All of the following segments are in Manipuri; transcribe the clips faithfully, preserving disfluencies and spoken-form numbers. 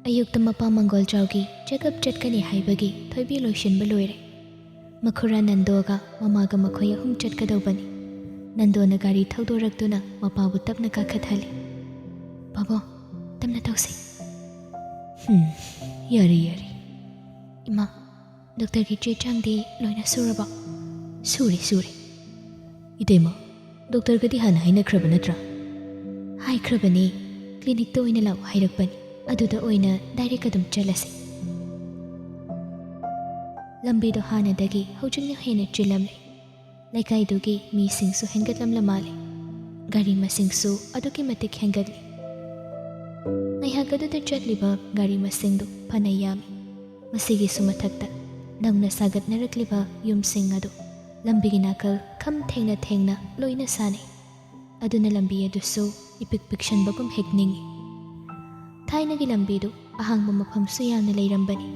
ꯑꯌꯨꯛꯇ ꯃꯄꯥ ꯃꯪꯒꯣꯜ ꯆꯥꯎꯒꯤ ꯆꯦꯛꯑꯞ ꯆꯠꯀꯅꯤ ꯍꯥꯏꯕꯒꯤ ꯊꯣꯏꯕꯤ ꯂꯣꯏꯁꯤꯟꯕ ꯂꯣꯏꯔꯦ꯫ ꯃꯈꯨꯔꯥ ꯅꯟꯗꯣꯒ ꯃꯃꯥꯒ ꯃꯈꯣꯏ ꯑꯍꯨꯝ ꯆꯠꯀꯗꯧꯕꯅꯤ꯫ ꯅꯟꯗꯣꯅ ꯒꯥꯔꯤ ꯊꯧꯗꯣꯔꯛꯇꯨꯅ ꯃꯄꯥꯕꯨ ꯇꯞꯅ ꯀꯥꯈꯠꯍꯜꯂꯤ꯫ "ꯄꯥꯕꯣ, ꯇꯞꯅ ꯇꯧꯁꯤ꯫" "ꯍꯨꯝ, ꯌꯥꯔꯦ, ꯌꯥꯔꯦ꯫" "ꯏꯃꯥ, ꯗꯣꯛꯇꯔꯒꯤ ꯆꯦ ꯆꯥꯡꯗꯤ ꯂꯣꯏꯅ ꯁꯨꯔꯕꯣ?" "ꯁꯨꯔꯦ, ꯁꯨꯔꯦ꯫" "ꯏꯇꯩꯃ, ꯗꯣꯛꯇꯔꯒꯗꯤ ꯍꯥꯟꯅ ꯍꯥꯏꯅꯈ꯭ꯔꯕ ꯅꯠꯇ꯭ꯔꯥ?" "ꯍꯥꯏꯈ꯭ꯔꯕꯅꯦ, ꯀ꯭ꯂꯤꯅꯤꯛꯇ ꯑꯣꯏꯅ ꯂꯥꯛꯑꯣ ꯍꯥꯏꯔꯛꯄꯅꯤ, ꯑꯗꯨꯗ ꯑꯣꯏꯅ ꯗꯥꯏꯔꯦꯛ ꯑꯗꯨꯝ ꯆꯠꯂꯁꯦ꯫" ꯂꯝꯕꯤꯗꯣ ꯍꯥꯟꯅꯗꯒꯤ ꯍꯧꯖꯤꯛꯅ ꯍꯦꯟꯅ ꯆꯤꯜꯂꯝꯂꯦ꯫ ꯂꯩꯀꯥꯏꯗꯨꯒꯤ ꯃꯤꯁꯤꯡꯁꯨ ꯍꯦꯟꯒꯠꯂꯝꯂ ꯃꯥꯜꯂꯦ꯫ ꯒꯥꯔꯤ ꯃꯁꯤꯡꯁꯨ ꯑꯗꯨꯛꯀꯤ ꯃꯇꯤꯛ ꯍꯦꯟꯒꯠꯂꯤ꯫ ꯉꯥꯏꯍꯥꯛ ꯑꯗꯨꯗ ꯆꯠꯂꯤꯕ ꯒꯥꯔꯤ ꯃꯁꯤꯡꯗꯨ ꯐꯅ ꯌꯥꯝꯃꯤ꯫ ꯃꯁꯤꯒꯤꯁꯨ ꯃꯊꯛꯇ ꯅꯧꯅ ꯁꯥꯒꯠꯅꯔꯛꯂꯤꯕ ꯌꯨꯝꯁꯤꯡ ꯑꯗꯨ ꯂꯝꯕꯤꯒꯤ ꯅꯥꯀꯜ ꯈꯝ ꯊꯦꯡꯅ ꯊꯦꯡꯅ ꯂꯣꯏꯅ ꯁꯥꯅꯩ꯫ ꯑꯗꯨꯅ ꯂꯝꯕꯤ ꯑꯗꯨꯁꯨ ꯏꯄꯤꯛ ꯄꯤꯛꯁꯟꯕꯒꯨꯝ ꯍꯦꯛ ꯅꯤꯡꯏ꯫ ꯊꯥꯏꯅꯒꯤ ꯂꯝꯕꯤꯗꯨ ꯑꯍꯥꯡꯕ ꯃꯐꯝꯁꯨ ꯌꯥꯝꯅ ꯂꯩꯔꯝꯕꯅꯤ꯫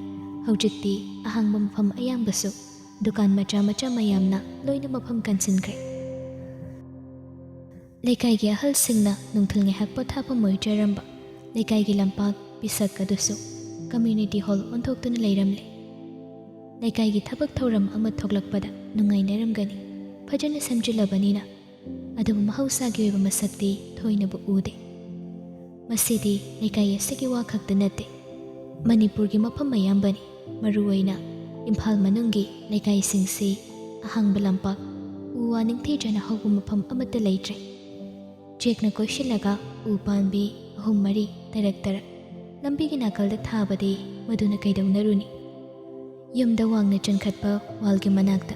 ꯍꯧꯖꯤꯛꯇꯤ ꯑꯍꯥꯡꯕ ꯃꯐꯝ ꯑꯌꯥꯝꯕꯁꯨ ꯗꯨꯀꯥꯟ ꯃꯆꯥ ꯃꯆꯥ ꯃꯌꯥꯝꯅ ꯂꯣꯏꯅ ꯃꯐꯝ ꯀꯟꯁꯤꯟꯈ꯭ꯔꯦ꯫ ꯂꯩꯀꯥꯏꯒꯤ ꯑꯍꯜꯁꯤꯡꯅ ꯅꯨꯡꯊꯤꯜ ꯉꯥꯏꯍꯥꯛ ꯄꯣꯊꯥꯐꯝ ꯑꯣꯏꯖꯔꯝꯕ ꯂꯩꯀꯥꯏꯒꯤ ꯂꯝꯄꯥꯛ ꯄꯤꯁꯛ ꯑꯗꯨꯁꯨ ꯀꯝꯃ꯭ꯌꯨꯅꯤꯇꯤ ꯍꯣꯜ ꯑꯣꯟꯊꯣꯛꯇꯨꯅ ꯂꯩꯔꯝꯂꯦ꯫ ꯂꯩꯀꯥꯏꯒꯤ ꯊꯕꯛ ꯊꯧꯔꯝ ꯑꯃ ꯊꯣꯛꯂꯛꯄꯗ ꯅꯨꯡꯉꯥꯏꯅꯔꯝꯒꯅꯤ, ꯐꯖꯅ ꯁꯦꯝꯖꯤꯜꯂꯕꯅꯤꯅ꯫ ꯑꯗꯨꯕꯨ ꯃꯍꯧꯁꯥꯒꯤ ꯑꯣꯏꯕ ꯃꯁꯛꯇꯤ ꯊꯣꯏꯅꯕꯨ ꯎꯗꯦ꯫ ꯃꯁꯤꯗꯤ ꯂꯩꯀꯥꯏ ꯑꯁꯤꯒꯤ ꯋꯥ ꯈꯛꯇ ꯅꯠꯇꯦ, ꯃꯅꯤꯄꯨꯔꯒꯤ ꯃꯐꯝ ꯑꯌꯥꯝꯕꯅꯤ, ꯃꯔꯨꯑꯣꯏꯅ ꯏꯝꯐꯥꯜ ꯃꯅꯨꯡꯒꯤ ꯂꯩꯀꯥꯏꯁꯤꯡꯁꯤ ꯑꯍꯥꯡꯕ ꯂꯝꯄꯥꯛ, ꯎ ꯋꯥ ꯅꯤꯡꯊꯤꯖꯅ ꯍꯧꯕ ꯃꯐꯝ ꯑꯃꯠꯇ ꯂꯩꯇ꯭ꯔꯦ꯫ ꯆꯦꯛꯅ ꯀꯣꯏꯁꯤꯜꯂꯒ ꯎ ꯄꯥꯝꯕꯤ ꯑꯍꯨꯝ, ꯃꯔꯤ, ꯇꯔꯛ ꯇꯔꯛ ꯂꯝꯕꯤꯒꯤ ꯅꯥꯀꯜꯗ ꯊꯥꯕꯗꯤ ꯃꯗꯨꯅ ꯀꯩꯗꯧꯅꯔꯨꯅꯤ? ꯌꯨꯝꯗ ꯋꯥꯡꯅ ꯆꯤꯡꯈꯠꯄ ꯋꯥꯜꯒꯤ ꯃꯅꯥꯛꯇ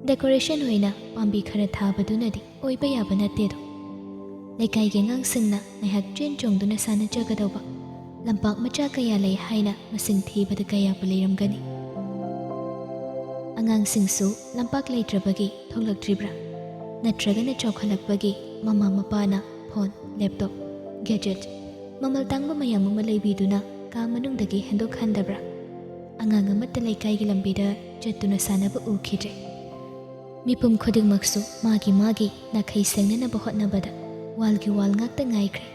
ꯗꯦꯀꯣꯔꯦꯁꯟ ꯑꯣꯏꯅ ꯄꯥꯝꯕꯤ ꯈꯔ ꯊꯥꯕꯗꯨꯅꯗꯤ ꯑꯣꯏꯕ ꯌꯥꯕ ꯅꯠꯇꯦꯗꯣ꯫ ꯂꯩꯀꯥꯏꯒꯤ ꯑꯉꯥꯡꯁꯤꯡꯅ ꯉꯥꯏꯍꯥꯛ ꯆꯦꯟ ꯆꯣꯡꯗꯨꯅ ꯁꯥꯟꯅꯖꯒꯗꯧꯕ ꯂꯝꯄꯥꯛ ꯃꯆꯥ ꯀꯌꯥ ꯂꯩ ꯍꯥꯏꯅ ꯃꯁꯤꯡ ꯊꯤꯕꯗ ꯀꯌꯥꯕꯨ ꯂꯩꯔꯝꯒꯅꯤ? ꯑꯉꯥꯡꯁꯤꯡꯁꯨ ꯂꯝꯄꯥꯛ ꯂꯩꯇ꯭ꯔꯕꯒꯤ ꯊꯣꯛꯂꯛꯇ꯭ꯔꯤꯕ꯭ꯔꯥ? ꯅꯠꯇ꯭ꯔꯒꯅ ꯆꯥꯎꯈꯠꯂꯛꯄꯒꯤ ꯃꯃꯥ ꯃꯄꯥꯅ ꯐꯣꯟ, ꯂꯦꯞꯇꯣꯞ, ꯒꯦꯖꯦꯠ, ꯃꯃꯜ ꯇꯥꯡꯕ ꯃꯌꯥꯝ ꯑꯃ ꯂꯩꯕꯤꯗꯨꯅ ꯀꯥ ꯃꯅꯨꯡꯗꯒꯤ ꯍꯦꯟꯗꯣꯛꯍꯟꯗꯕ꯭ꯔꯥ? ꯑꯉꯥꯡ ꯑꯃꯠꯇ ꯂꯩꯀꯥꯏꯒꯤ ꯂꯝꯕꯤꯗ ꯆꯠꯇꯨꯅ ꯁꯥꯟꯅꯕ ꯎꯈꯤꯗ꯭ꯔꯦ꯫ ꯃꯤꯄꯨꯝ ꯈꯨꯗꯤꯡꯃꯛꯁꯨ ꯃꯥꯒꯤ ꯃꯥꯒꯤ ꯅꯥꯈꯩ ꯁꯦꯡꯅꯅꯕ ꯍꯣꯠꯅꯕꯗ ꯋꯥꯜꯒꯤ ꯋꯥꯜ ꯉꯥꯛꯇ ꯉꯥꯏꯈ꯭ꯔꯦ꯫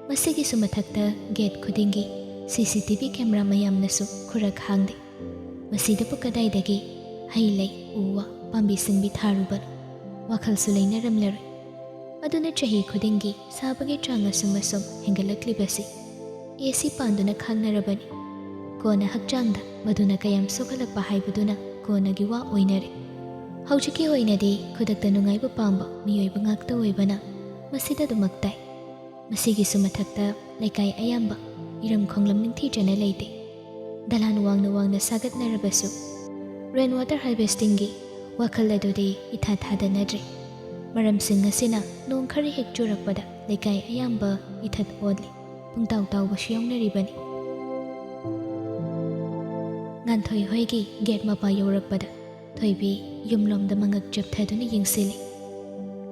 ꯃꯁꯤꯒꯤꯁꯨ ꯃꯊꯛꯇ ꯒꯦꯠ ꯈꯨꯗꯤꯡꯒꯤ ꯁꯤ ꯁꯤ ꯇꯤ ꯚꯤ ꯀꯦꯃꯦꯔꯥ ꯃꯌꯥꯝꯅꯁꯨ ꯈꯨꯔꯛ ꯍꯥꯡꯗꯦ꯫ ꯃꯁꯤꯗꯕꯨ ꯀꯗꯥꯏꯗꯒꯤ ꯍꯩ ꯂꯩ, ꯎ ꯋꯥ, ꯄꯥꯝꯕꯤ ꯁꯤꯡꯕꯤ ꯊꯥꯔꯨꯕꯅꯣ? ꯋꯥꯈꯜꯁꯨ ꯂꯩꯅꯔꯝꯂꯔꯣꯏ꯫ ꯑꯗꯨꯅ ꯆꯍꯤ ꯈꯨꯗꯤꯡꯒꯤ ꯁꯥꯕꯒꯤ ꯆꯥꯡ ꯑꯁꯨꯝ ꯑꯁꯨꯝ ꯍꯦꯟꯒꯠꯂꯛꯂꯤꯕꯁꯤ ꯑꯦ ꯁꯤ ꯄꯥꯟꯗꯨꯅ ꯈꯥꯡꯅꯔꯕꯅꯤ꯫ ꯀꯣꯟꯅ ꯍꯛꯆꯥꯡꯗ ꯃꯗꯨꯅ ꯀꯌꯥꯝ ꯁꯣꯛꯍꯜꯂꯛꯄ ꯍꯥꯏꯕꯗꯨꯅ ꯀꯣꯟꯅꯒꯤ ꯋꯥ ꯑꯣꯏꯅꯔꯦ꯫ ꯍꯧꯖꯤꯛꯀꯤ ꯑꯣꯏꯅꯗꯤ ꯈꯨꯗꯛꯇ ꯅꯨꯡꯉꯥꯏꯕ ꯄꯥꯝꯕ ꯃꯤꯑꯣꯏꯕ ꯉꯥꯛꯇ ꯑꯣꯏꯕꯅ ꯃꯁꯤꯗ ꯑꯗꯨꯃꯛ ꯇꯥꯏ꯫ ꯃꯁꯤꯒꯤꯁꯨ ꯃꯊꯛꯇ ꯂꯩꯀꯥꯏ ꯑꯌꯥꯝꯕ ꯏꯔꯝ ꯈꯣꯡꯂꯝ ꯅꯤꯡꯊꯤꯖꯅ ꯂꯩꯇꯦ꯫ ꯗꯂꯥꯟ ꯋꯥꯡꯅ ꯋꯥꯡꯅ ꯁꯥꯒꯠꯅꯔꯕꯁꯨ ꯔꯦꯟ ꯋꯥꯇꯔ ꯍꯥꯔꯚꯦꯁꯇꯤꯡꯒꯤ ꯋꯥꯈꯜ ꯑꯗꯨꯗꯤ ꯏꯊꯥ ꯊꯥꯗꯅꯗ꯭ꯔꯦ꯫ ꯃꯔꯝꯁꯤꯡ ꯑꯁꯤꯅ ꯅꯣꯡ ꯈꯔ ꯍꯦꯛ ꯆꯨꯔꯛꯄꯗ ꯂꯩꯀꯥꯏ ꯑꯌꯥꯝꯕ ꯏꯊꯠ ꯑꯣꯜꯂꯤ, ꯄꯨꯡꯇꯥꯎ ꯇꯥꯎꯕꯁꯨ ꯌꯥꯎꯅꯔꯤꯕꯅꯤ꯫ ꯉꯥꯟꯊꯣꯏ ꯍꯣꯏꯒꯤ ꯒꯦꯠ ꯃꯄꯥ ꯌꯧꯔꯛꯄꯗ ꯊꯣꯏꯕꯤ ꯌꯨꯝꯂꯣꯝꯗ ꯃꯉꯛ ꯆꯦꯞꯊꯗꯨꯅ ꯌꯦꯡꯁꯤꯜꯂꯤ꯫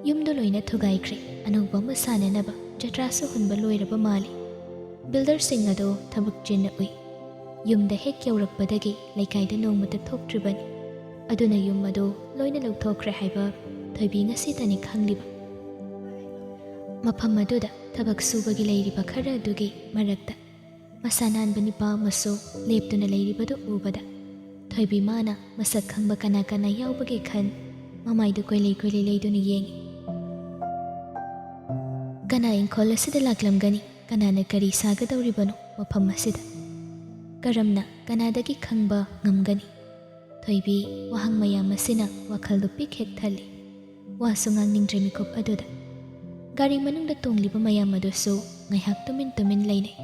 ꯌꯨꯝꯗꯨ ꯂꯣꯏꯅ ꯊꯨꯒꯥꯏꯈ꯭ꯔꯦ꯫ ꯑꯅꯧꯕ ꯑꯃ ꯁꯥꯅꯅꯕ ꯖꯇ꯭ꯔꯥꯁꯨ ꯍꯨꯟꯕ ꯂꯣꯏꯔꯕ ꯃꯥꯜꯂꯤ꯫ ꯕꯤꯜꯗꯔꯁꯤꯡ ꯑꯗꯨ ꯊꯕꯛ ꯆꯤꯟꯅ ꯎꯏ꯫ ꯌꯨꯝꯗ ꯍꯦꯛ ꯌꯧꯔꯛꯄꯗꯒꯤ ꯂꯩꯀꯥꯏꯗ ꯅꯣꯡꯃꯇ ꯊꯣꯛꯇ꯭ꯔꯤꯕꯅꯤ꯫ ꯑꯗꯨꯅ ꯌꯨꯝ ꯑꯗꯨ ꯂꯣꯏꯅ ꯂꯧꯊꯣꯛꯈ꯭ꯔꯦ ꯍꯥꯏꯕ ꯊꯣꯏꯕꯤ ꯉꯁꯤꯇꯅꯤ ꯈꯪꯂꯤꯕ꯫ ꯃꯐꯝ ꯑꯗꯨꯗ ꯊꯕꯛ ꯁꯨꯕꯒꯤ ꯂꯩꯔꯤꯕ ꯈꯔ ꯑꯗꯨꯒꯤ ꯃꯔꯛꯇ ꯃꯁꯥ ꯅꯥꯟꯕ ꯅꯨꯄꯥ ꯑꯃꯁꯨ ꯂꯦꯞꯇꯨꯅ ꯂꯩꯔꯤꯕꯗꯨ ꯎꯕꯗ ꯊꯣꯏꯕꯤ ꯃꯥꯅ ꯃꯁꯛ ꯈꯪꯕ ꯀꯅꯥ ꯀꯅꯥ ꯌꯥꯎꯕꯒꯦ ꯈꯟ ꯃꯃꯥꯏꯗꯨ ꯀꯣꯏꯂꯩ ꯀꯣꯏꯂꯩ ꯂꯩꯗꯨꯅ ꯌꯦꯡꯉꯤ꯫ ꯀꯅꯥ ꯏꯪꯈꯣꯜ ꯑꯁꯤꯗ ꯂꯥꯛꯂꯝꯒꯅꯤ? ꯀꯅꯥꯅ ꯀꯔꯤ ꯁꯥꯒꯗꯧꯔꯤꯕꯅꯣ ꯃꯐꯝ ꯑꯁꯤꯗ? ꯀꯔꯝꯅ ꯀꯅꯥꯗꯒꯤ ꯈꯪꯕ ꯉꯝꯒꯅꯤ? ꯊꯣꯏꯕꯤ ꯋꯥꯍꯪ ꯃꯌꯥꯝ ꯑꯁꯤꯅ ꯋꯥꯈꯜꯗꯨ ꯄꯤꯛ ꯍꯦꯛ ꯊꯜꯂꯤ꯫ ꯋꯥꯁꯨ ꯉꯥꯡꯅꯤꯡꯗ꯭ꯔꯦ ꯃꯤꯀꯨꯞ ꯑꯗꯨꯗ꯫ ꯒꯥꯔꯤ ꯃꯅꯨꯡꯗ ꯇꯣꯡꯂꯤꯕ ꯃꯌꯥꯝ ꯑꯗꯨꯁꯨ ꯉꯥꯏꯍꯥꯛ ꯇꯨꯃꯤꯟ ꯇꯨꯃꯤꯟ ꯂꯩꯅꯩ꯫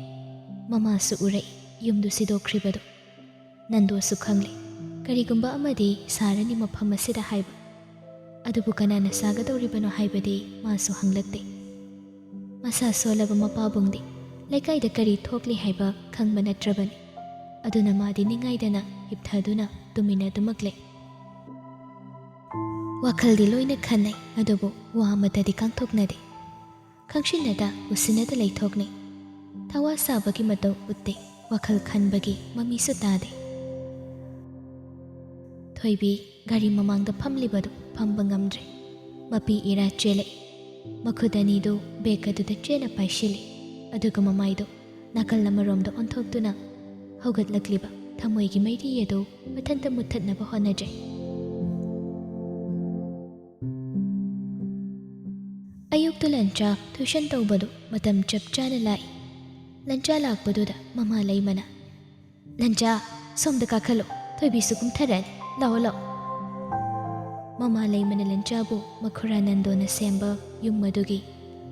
ꯃꯃꯥꯁꯨ ꯎꯔꯛꯏ ꯌꯨꯝꯗꯨ ꯁꯤꯗꯣꯛꯈ꯭ꯔꯤꯕꯗꯨ꯫ ꯅꯟꯗꯨꯁꯨ ꯈꯪꯂꯦ꯫ ꯀꯔꯤꯒꯨꯝꯕ ꯑꯃꯗꯤ ꯁꯥꯔꯅꯤ ꯃꯐꯝ ꯑꯁꯤꯗ ꯍꯥꯏꯕ꯫ ꯑꯗꯨꯕꯨ ꯀꯅꯥꯅ ꯁꯥꯒꯗꯧꯔꯤꯕꯅꯣ ꯍꯥꯏꯕꯗꯤ ꯃꯥꯁꯨ ꯍꯪꯂꯛꯇꯦ꯫ ꯃꯁꯥ ꯁꯣꯜꯂꯕ ꯃꯄꯥꯕꯨꯡꯗꯤ ꯂꯩꯀꯥꯏꯗ ꯀꯔꯤ ꯊꯣꯛꯂꯤ ꯍꯥꯏꯕ ꯈꯪꯕ ꯅꯠꯇ꯭ꯔꯕꯅꯤ꯫ ꯑꯗꯨꯅ ꯃꯥꯗꯤ ꯅꯤꯡꯉꯥꯏꯗꯅ ꯍꯤꯞꯊꯗꯨꯅ ꯇꯨꯃꯤꯟꯅ ꯑꯗꯨꯃꯛ ꯂꯩ꯫ ꯋꯥꯈꯜꯗꯤ ꯂꯣꯏꯅ ꯈꯟꯅꯩ, ꯑꯗꯨꯕꯨ ꯋꯥ ꯑꯃꯠꯇꯗꯤ ꯀꯥꯡꯊꯣꯛꯅꯗꯦ꯫ ꯈꯪꯁꯤꯟꯅꯗ ꯎꯁꯤꯟꯅꯗ ꯂꯩꯊꯣꯛꯅꯩ꯫ ꯊꯋꯥ ꯁꯥꯕꯒꯤ ꯃꯇꯧ ꯎꯠꯇꯦ, ꯋꯥꯈꯜ ꯈꯟꯕꯒꯤ ꯃꯃꯤꯁꯨ ꯇꯥꯗꯦ꯫ ꯊꯣꯏꯕꯤ ꯒꯥꯔꯤ ꯃꯃꯥꯡꯗ ꯐꯝꯂꯤꯕꯗꯨ ꯐꯝꯕ ꯉꯝꯗ꯭ꯔꯦ꯫ ꯃꯄꯤ ꯏꯔꯥ ꯆꯦꯜꯂꯛꯏ꯫ ꯃꯈꯨꯠ ꯑꯅꯤꯗꯨ ꯕꯦꯒ ꯑꯗꯨꯗ ꯆꯦꯠꯅ ꯄꯥꯏꯁꯤꯜꯂꯤ, ꯑꯗꯨꯒ ꯃꯃꯥꯏꯗꯨ ꯅꯥꯀꯜ ꯑꯃꯔꯣꯝꯗ ꯑꯣꯟꯊꯣꯛꯇꯨꯅ ꯍꯧꯒꯠꯂꯛꯂꯤꯕ ꯊꯃꯣꯏꯒꯤ ꯃꯩꯔꯤ ꯑꯗꯨ ꯃꯊꯟꯇ ꯃꯨꯠꯊꯠꯅꯕ ꯍꯣꯠꯅꯖꯩ꯫ ꯑꯌꯨꯛꯇ ꯂꯟꯆꯥ tuition ꯇꯧꯕꯗꯨ ꯃꯇꯝ ꯆꯞ ꯆꯥꯅ ꯂꯥꯛꯏ꯫ ꯂꯟꯆꯥ ꯂꯥꯛꯄꯗꯨꯗ ꯃꯃꯥ ꯂꯩꯃꯅ, "ꯂꯟꯆꯥ, ꯁꯣꯝꯗ ꯀꯥꯈꯠꯂꯣ, ꯊꯣꯏꯕꯤꯁꯨ ꯀꯨꯝꯊꯔꯛꯑꯅꯤ, ꯂꯥꯛꯑꯣ, ꯂꯥꯛꯑꯣ"꯫ ꯃꯃꯥ ꯂꯩꯃꯅ ꯂꯟꯆꯥꯕꯨ ꯃꯈꯨꯔꯥ ꯅꯟꯗꯣꯅ ꯁꯦꯝꯕ ꯌꯨꯝ ꯑꯗꯨꯒꯤ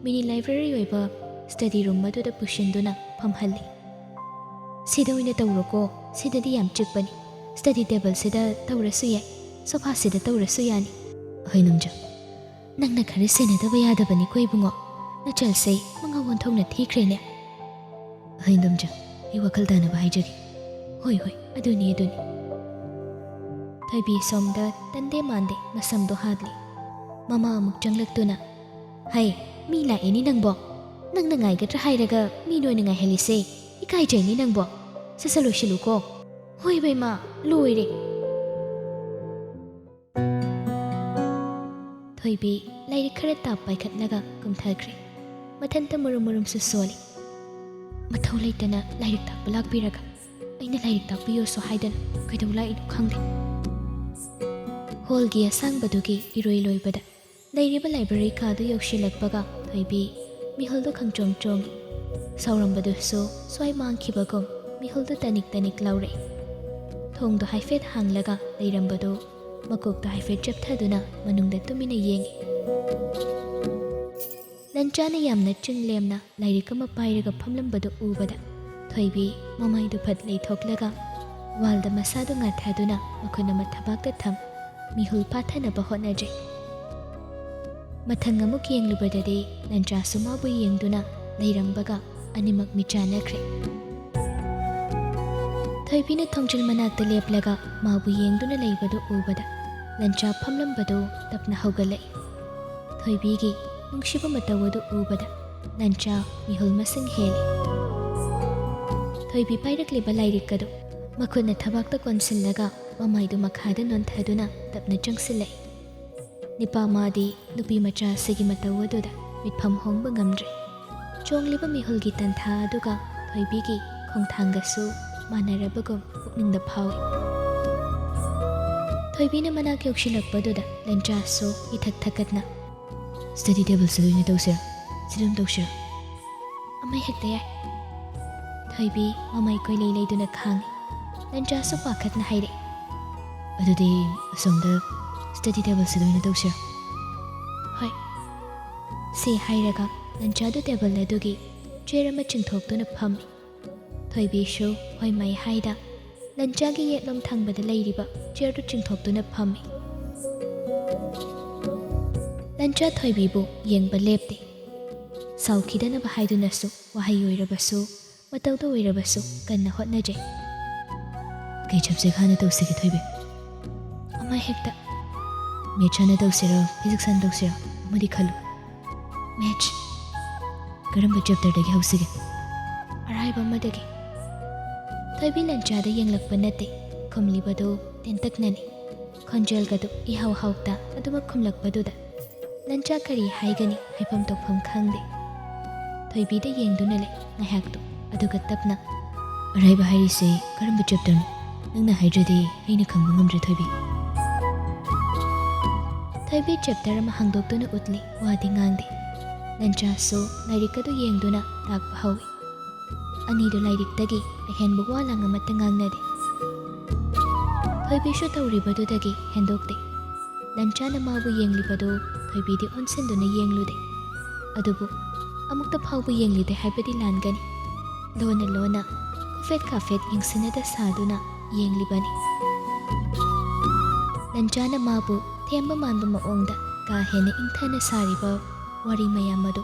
mini library ꯑꯣꯏꯕ study room ꯑꯗꯨꯗ ꯄꯨꯁꯤꯟꯗꯨꯅ ꯐꯝꯍꯜꯂꯤ꯫ "ꯁꯤꯗ ꯑꯣꯏꯅ ꯇꯧꯔꯣꯀꯣ, ꯁꯤꯗꯗꯤ ꯌꯥꯝ ꯆꯤꯛꯄꯅꯤ꯫ Study tableꯁꯤꯗ ꯇꯧꯔꯁꯨ ꯌꯥꯏ, sofaꯁꯤꯗ ꯇꯧꯔꯁꯨ ꯌꯥꯅꯤ"꯫ "ꯑꯍꯩ ꯅꯣꯝꯖ, ꯅꯪꯅ ꯈꯔ ꯁꯦꯟꯅꯗꯕ ꯌꯥꯗꯕꯅꯤꯀꯣ ꯏꯕꯨꯡꯉꯣ꯫ ꯅꯆꯜꯁꯦ ꯃꯉꯥ ꯑꯣꯟꯊꯣꯛꯅ ꯊꯤꯈ꯭ꯔꯦꯅꯦ"꯫ "ꯑꯍꯩ ꯅꯣꯝꯖ, ꯑꯩ ꯋꯥꯈꯜ ꯇꯥꯅꯕ ꯍꯥꯏꯖꯒꯦ"꯫ "ꯍꯣꯏ, ꯍꯣꯏ, ꯑꯗꯨꯅꯤ, ꯑꯗꯨꯅꯤ"꯫ ꯊꯣꯏꯕꯤ ꯁꯣꯝꯗ ꯇꯟꯗꯦ ꯃꯥꯟꯗꯦ ꯃꯁꯝꯗꯣ ꯍꯥꯠꯂꯤ꯫ ꯃꯃꯥ ꯑꯃꯨꯛ ꯆꯪꯂꯛꯇꯨꯅ, "ꯍꯩ, ꯃꯤ ꯂꯥꯛꯑꯦꯅꯤ ꯅꯪꯕꯣ꯫ ꯅꯪꯅ ꯉꯥꯏꯒꯗ꯭ꯔꯥ ꯍꯥꯏꯔꯒ ꯃꯤꯅ ꯑꯣꯏꯅ ꯉꯥꯏꯍꯜꯂꯤꯁꯦ꯫ ꯏꯀꯥꯏꯖꯩꯅꯤ ꯅꯪꯕꯣ꯫ ꯁꯠ ꯁꯠ ꯂꯣꯏꯁꯤꯜꯂꯨꯀꯣ"꯫ "ꯍꯣꯏ ꯕꯦꯝꯃ, ꯂꯣꯏꯔꯦ"꯫ ꯊꯣꯏꯕꯤ ꯂꯥꯏꯔꯤꯛ ꯈꯔ ꯇꯥꯞ ꯄꯥꯏꯈꯠꯂꯒ ꯀꯨꯝꯊꯈ꯭ꯔꯦ꯫ ꯃꯊꯟꯇ ꯃꯨꯔꯨꯝ ꯃꯨꯔꯨꯝꯁꯨ ꯁꯣꯜꯂꯤ꯫ ꯃꯊꯧ ꯂꯩꯇꯅ ꯂꯥꯏꯔꯤꯛ ꯇꯥꯛꯄ ꯂꯥꯛꯄꯤꯔꯒ ꯑꯩꯅ ꯂꯥꯏꯔꯤꯛ ꯇꯥꯛꯄꯤꯌꯣꯁꯨ ꯍꯥꯏꯗꯅ ꯀꯩꯗꯧ ꯂꯥꯛꯏꯅꯣ ꯈꯪꯗꯦ꯫ ꯍꯣꯜꯒꯤ ꯑꯁꯥꯡꯕꯗꯨꯒꯤ ꯏꯔꯣꯏ ꯂꯣꯏꯕꯗ ꯂꯩꯔꯤꯕ library ꯀꯥꯗꯨ ꯌꯧꯁꯤꯜꯂꯛꯄꯒ ꯊꯣꯏꯕꯤ ꯃꯤꯍꯨꯜꯗꯨ ꯈꯪꯆꯣꯡ ꯆꯣꯡꯏ꯫ ꯁꯥꯎꯔꯝꯕꯗꯨꯁꯨ ꯁ꯭ꯋꯥꯏ ꯃꯥꯡꯈꯤꯕꯒꯨꯝ ꯃꯤꯍꯨꯜꯗꯨ ꯇꯅꯤꯛ ꯇꯅꯤꯛ ꯂꯥꯎꯔꯛꯏ꯫ ꯊꯣꯡꯗꯨ ꯍꯥꯏꯐꯦꯠ ꯍꯥꯡꯂꯒ ꯂꯩꯔꯝꯕꯗꯨ ꯃꯀꯣꯛꯇ ꯍꯥꯏꯐꯦꯠ ꯆꯞꯊꯗꯨꯅ ꯃꯅꯨꯡꯗ ꯇꯨꯃꯤꯟꯅ ꯌꯦꯡꯏ꯫ ꯂꯟꯆꯥꯅ ꯌꯥꯝꯅ ꯆꯤꯡ ꯂꯦꯝꯅ ꯂꯥꯏꯔꯤꯛ ꯑꯃ ꯄꯥꯏꯔꯒ ꯐꯝꯂꯝꯕꯗꯨ ꯎꯕꯗ ꯊꯣꯏꯕꯤ ꯃꯃꯥꯏꯗꯨ ꯐꯠ ꯂꯩꯊꯣꯛꯂꯒ wallꯗ ꯃꯁꯥꯗꯨ ꯉꯥꯊꯗꯨꯅ ꯃꯈꯨꯠ ꯑꯃ ꯊꯕꯥꯛꯇ ꯊꯝ ꯃꯤꯍꯨꯜ ꯐꯥꯊꯅꯕ ꯍꯣꯠꯅꯖꯩ꯫ ꯃꯊꯪ ꯑꯃꯨꯛ ꯌꯦꯡꯂꯨꯕꯗꯗꯤ ꯂꯟꯆꯥꯁꯨ ꯃꯥꯕꯨ ꯌꯦꯡꯗꯨꯅ ꯂꯩꯔꯝꯕꯒ ꯑꯅꯤꯃꯛ ꯃꯤꯠꯆꯥꯟꯅꯈ꯭ꯔꯦ꯫ ꯊꯣꯏꯕꯤꯅ ꯊꯣꯡꯖꯤꯜ ꯃꯅꯥꯛꯇ ꯂꯦꯞꯂꯒ ꯃꯥꯕꯨ ꯌꯦꯡꯗꯨꯅ ꯂꯩꯕꯗꯨ ꯎꯕꯗ ꯂꯟꯆꯥ ꯐꯝꯂꯝꯕꯗꯨ ꯇꯞꯅ ꯍꯧꯒꯠꯂꯛꯏ꯫ ꯊꯣꯏꯕꯤꯒꯤ ꯅꯨꯡꯁꯤꯕ ꯃꯇꯧ ꯑꯗꯨ ꯎꯕꯗ ꯂꯟꯆꯥ ꯃꯤꯍꯨꯜ ꯃꯁꯤꯡ ꯍꯦꯜꯂꯤ꯫ ꯊꯣꯏꯕꯤ ꯄꯥꯏꯔꯛꯂꯤꯕ ꯂꯥꯏꯔꯤꯛ ꯑꯗꯨ ꯃꯈꯨꯠꯅ ꯊꯕꯥꯛꯇ ꯀꯣꯟꯁꯤꯜꯂꯒ ꯃꯃꯥꯏꯗꯨ ꯃꯈꯥꯗ ꯅꯣꯟꯊꯗꯨꯅ ꯇꯞꯅ ꯆꯪꯁꯤꯜꯂꯛꯏ꯫ ꯅꯤꯄꯥ ꯃꯥꯗꯤ ꯅꯨꯄꯤ ꯃꯆꯥ ꯑꯁꯤꯒꯤ ꯃꯇꯧ ꯑꯗꯨꯗ ꯃꯤꯠꯐꯝ ꯍꯣꯡꯕ ꯉꯝꯗ꯭ꯔꯦ꯫ ꯆꯣꯡꯂꯤꯕ ꯃꯤꯍꯨꯜꯒꯤ ꯇꯟꯊꯥ ꯑꯗꯨꯒ ꯊꯣꯏꯕꯤꯒꯤ ꯈꯣꯡꯊꯥꯡꯒꯁꯨ ꯃꯥꯟꯅꯔꯕꯒꯨꯝ ꯄꯨꯛꯅꯤꯡꯗ ꯐꯥꯎꯏ꯫ ꯊꯣꯏꯕꯤꯅ ꯃꯅꯥꯛ ꯌꯧꯁꯤꯜꯂꯛꯄꯗꯨꯗ ꯂꯟꯆꯥꯁꯨ ꯏꯊꯛ ꯊꯛꯀꯠꯅ, "Study table ꯁꯤꯗ ꯑꯣꯏꯅ ꯇꯧꯁꯤꯔꯥ? ꯁꯤꯗ ꯑꯗꯨꯝ ꯇꯧꯁꯤꯔꯥ?" "ꯑꯃ ꯍꯦꯛꯇ ꯌꯥꯏ꯫" ꯊꯣꯏꯕꯤ ꯃꯃꯩ ꯀꯣꯏꯂꯩ ꯂꯩꯗꯨꯅ ꯈꯥꯡꯏ꯫ ꯂꯟꯆꯥꯁꯨ ꯄꯥꯈꯠꯅ ꯍꯥꯏꯔꯛꯏ, "ꯑꯗꯨꯗꯤ ꯑꯁꯣꯝꯗ study table ꯁꯤꯗ ꯑꯣꯏꯅ ꯇꯧꯁꯤꯔꯥ?" "ꯍꯣꯏ꯫" ꯁꯤ ꯍꯥꯏꯔꯒ ꯂꯟꯆꯥꯗꯨ table ꯑꯗꯨꯒꯤ chair ꯑꯃ ꯆꯤꯡꯊꯣꯛꯇꯨꯅ ꯐꯝꯃꯤ꯫ ꯊꯣꯏꯕꯤꯁꯨ ꯍꯣꯏ ꯃꯥꯏ ꯍꯥꯏꯗ ꯂꯟꯆꯥꯒꯤ ꯌꯦꯠꯂꯣꯝ ꯊꯪꯕꯗ ꯂꯩꯔꯤꯕ chairꯗꯨ ꯆꯤꯡꯊꯣꯛꯇꯨꯅ ꯐꯝꯃꯤ꯫ ꯂꯟꯆꯥ ꯊꯣꯏꯕꯤꯕꯨ ꯌꯦꯡꯕ ꯂꯦꯞꯇꯦ꯫ ꯁꯥꯎꯈꯤꯗꯅꯕ ꯍꯥꯏꯗꯨꯅꯁꯨ ꯋꯥꯍꯩ ꯑꯣꯏꯔꯕꯁꯨ, ꯃꯇꯧꯗ ꯑꯣꯏꯔꯕꯁꯨ ꯀꯟꯅ ꯍꯣꯠꯅꯖꯩ꯫ "ꯀꯩ subject ꯍꯥꯟꯅ ꯇꯧꯁꯤꯒꯦ, ꯊꯣꯏꯕꯤ?" "ꯑꯃ ꯍꯦꯛꯇ꯫" "Maths ꯍꯥꯟꯅ ꯇꯧꯁꯤꯔꯣ, Physics ꯍꯥꯟꯅ ꯇꯧꯁꯤꯔꯣ? ꯑꯃꯗꯤ ꯈꯜꯂꯨ꯫" "Maths꯫" "ꯀꯔꯝꯕ chapterꯗꯒꯤ ꯍꯧꯁꯤꯒꯦ?" "ꯑꯔꯥꯏꯕ ꯑꯃꯗꯒꯤ꯫" ꯊꯣꯏꯕꯤ ꯂꯟꯆꯥꯗ ꯌꯦꯡꯂꯛꯄ ꯅꯠꯇꯦ, ꯈꯨꯝꯂꯤꯕꯗꯨ ꯇꯦꯟꯇꯛꯅꯅꯤ꯫ ꯈꯣꯟꯖꯦꯜꯒꯗꯨ ꯏꯍꯥꯎ ꯍꯥꯎꯇ ꯑꯗꯨꯃꯛ ꯈꯨꯝꯂꯛꯄꯗꯨꯗ ꯂꯟꯆꯥ ꯀꯔꯤ ꯍꯥꯏꯒꯅꯤ, ꯍꯥꯏꯐꯝ ꯇꯧꯐꯝ ꯈꯪꯗꯦ꯫ ꯊꯣꯏꯕꯤꯗ ꯌꯦꯡꯗꯨꯅ ꯂꯩ ꯉꯥꯏꯍꯥꯛꯇꯨ, ꯑꯗꯨꯒ ꯇꯞꯅ, "ꯑꯔꯥꯏꯕ ꯍꯥꯏꯔꯤꯁꯦ ꯀꯔꯝꯕ chapterꯅꯣ? ꯅꯪꯅ ꯍꯥꯏꯗ꯭ꯔꯗꯤ ꯑꯩꯅ ꯈꯪꯕ ꯉꯝꯗ꯭ꯔꯦ, ꯊꯣꯏꯕꯤ꯫" ꯊꯣꯏꯕꯤ chapter ꯑꯃ ꯍꯥꯡꯗꯣꯛꯇꯨꯅ ꯎꯠꯂꯤ, ꯋꯥꯗꯤ ꯉꯥꯡꯗꯦ꯫ ꯂꯟꯆꯥꯁꯨ ꯂꯥꯏꯔꯤꯛ ꯑꯗꯨ ꯌꯦꯡꯗꯨꯅ ꯇꯥꯛꯄ ꯍꯧꯏ꯫ ꯑꯅꯤꯗꯨ ꯂꯥꯏꯔꯤꯛꯇꯒꯤ ꯑꯍꯦꯟꯕ ꯋꯥ ꯂꯥꯡ ꯑꯃꯠꯇ ꯉꯥꯡꯅꯗꯦ꯫ ꯊꯣꯏꯕꯤꯁꯨ ꯇꯧꯔꯤꯕꯗꯨꯗꯒꯤ ꯍꯦꯟꯗꯣꯛꯇꯦ꯫ ꯂꯟꯆꯥꯅ ꯃꯥꯕꯨ ꯌꯦꯡꯂꯤꯕꯗꯨ ꯊꯣꯏꯕꯤꯗꯤ ꯑꯣꯟꯁꯤꯟꯗꯨꯅ ꯌꯦꯡꯂꯨꯗꯦ꯫ ꯑꯗꯨꯕꯨ ꯑꯃꯨꯛꯇ ꯐꯥꯎꯕ ꯌꯦꯡꯂꯨꯗꯦ ꯍꯥꯏꯕꯗꯤ ꯂꯥꯟꯒꯅꯤ꯫ ꯂꯣꯟꯅ ꯂꯣꯟꯅ ꯈꯨꯐꯦꯠ ꯈꯥꯐꯦꯠ ꯌꯦꯡꯁꯤꯟꯅꯗ ꯁꯥꯗꯨꯅ ꯌꯦꯡꯂꯤꯕꯅꯤ꯫ ꯂꯟꯆꯥꯅ ꯃꯥꯕꯨ ꯊꯦꯝꯕ ꯃꯥꯟꯕ ꯃꯑꯣꯡꯗ ꯀꯥ ꯍꯦꯟꯅ ꯏꯪꯊꯅ ꯁꯥꯔꯤꯕ ꯋꯥꯔꯤ ꯃꯌꯥꯝ ꯑꯗꯨ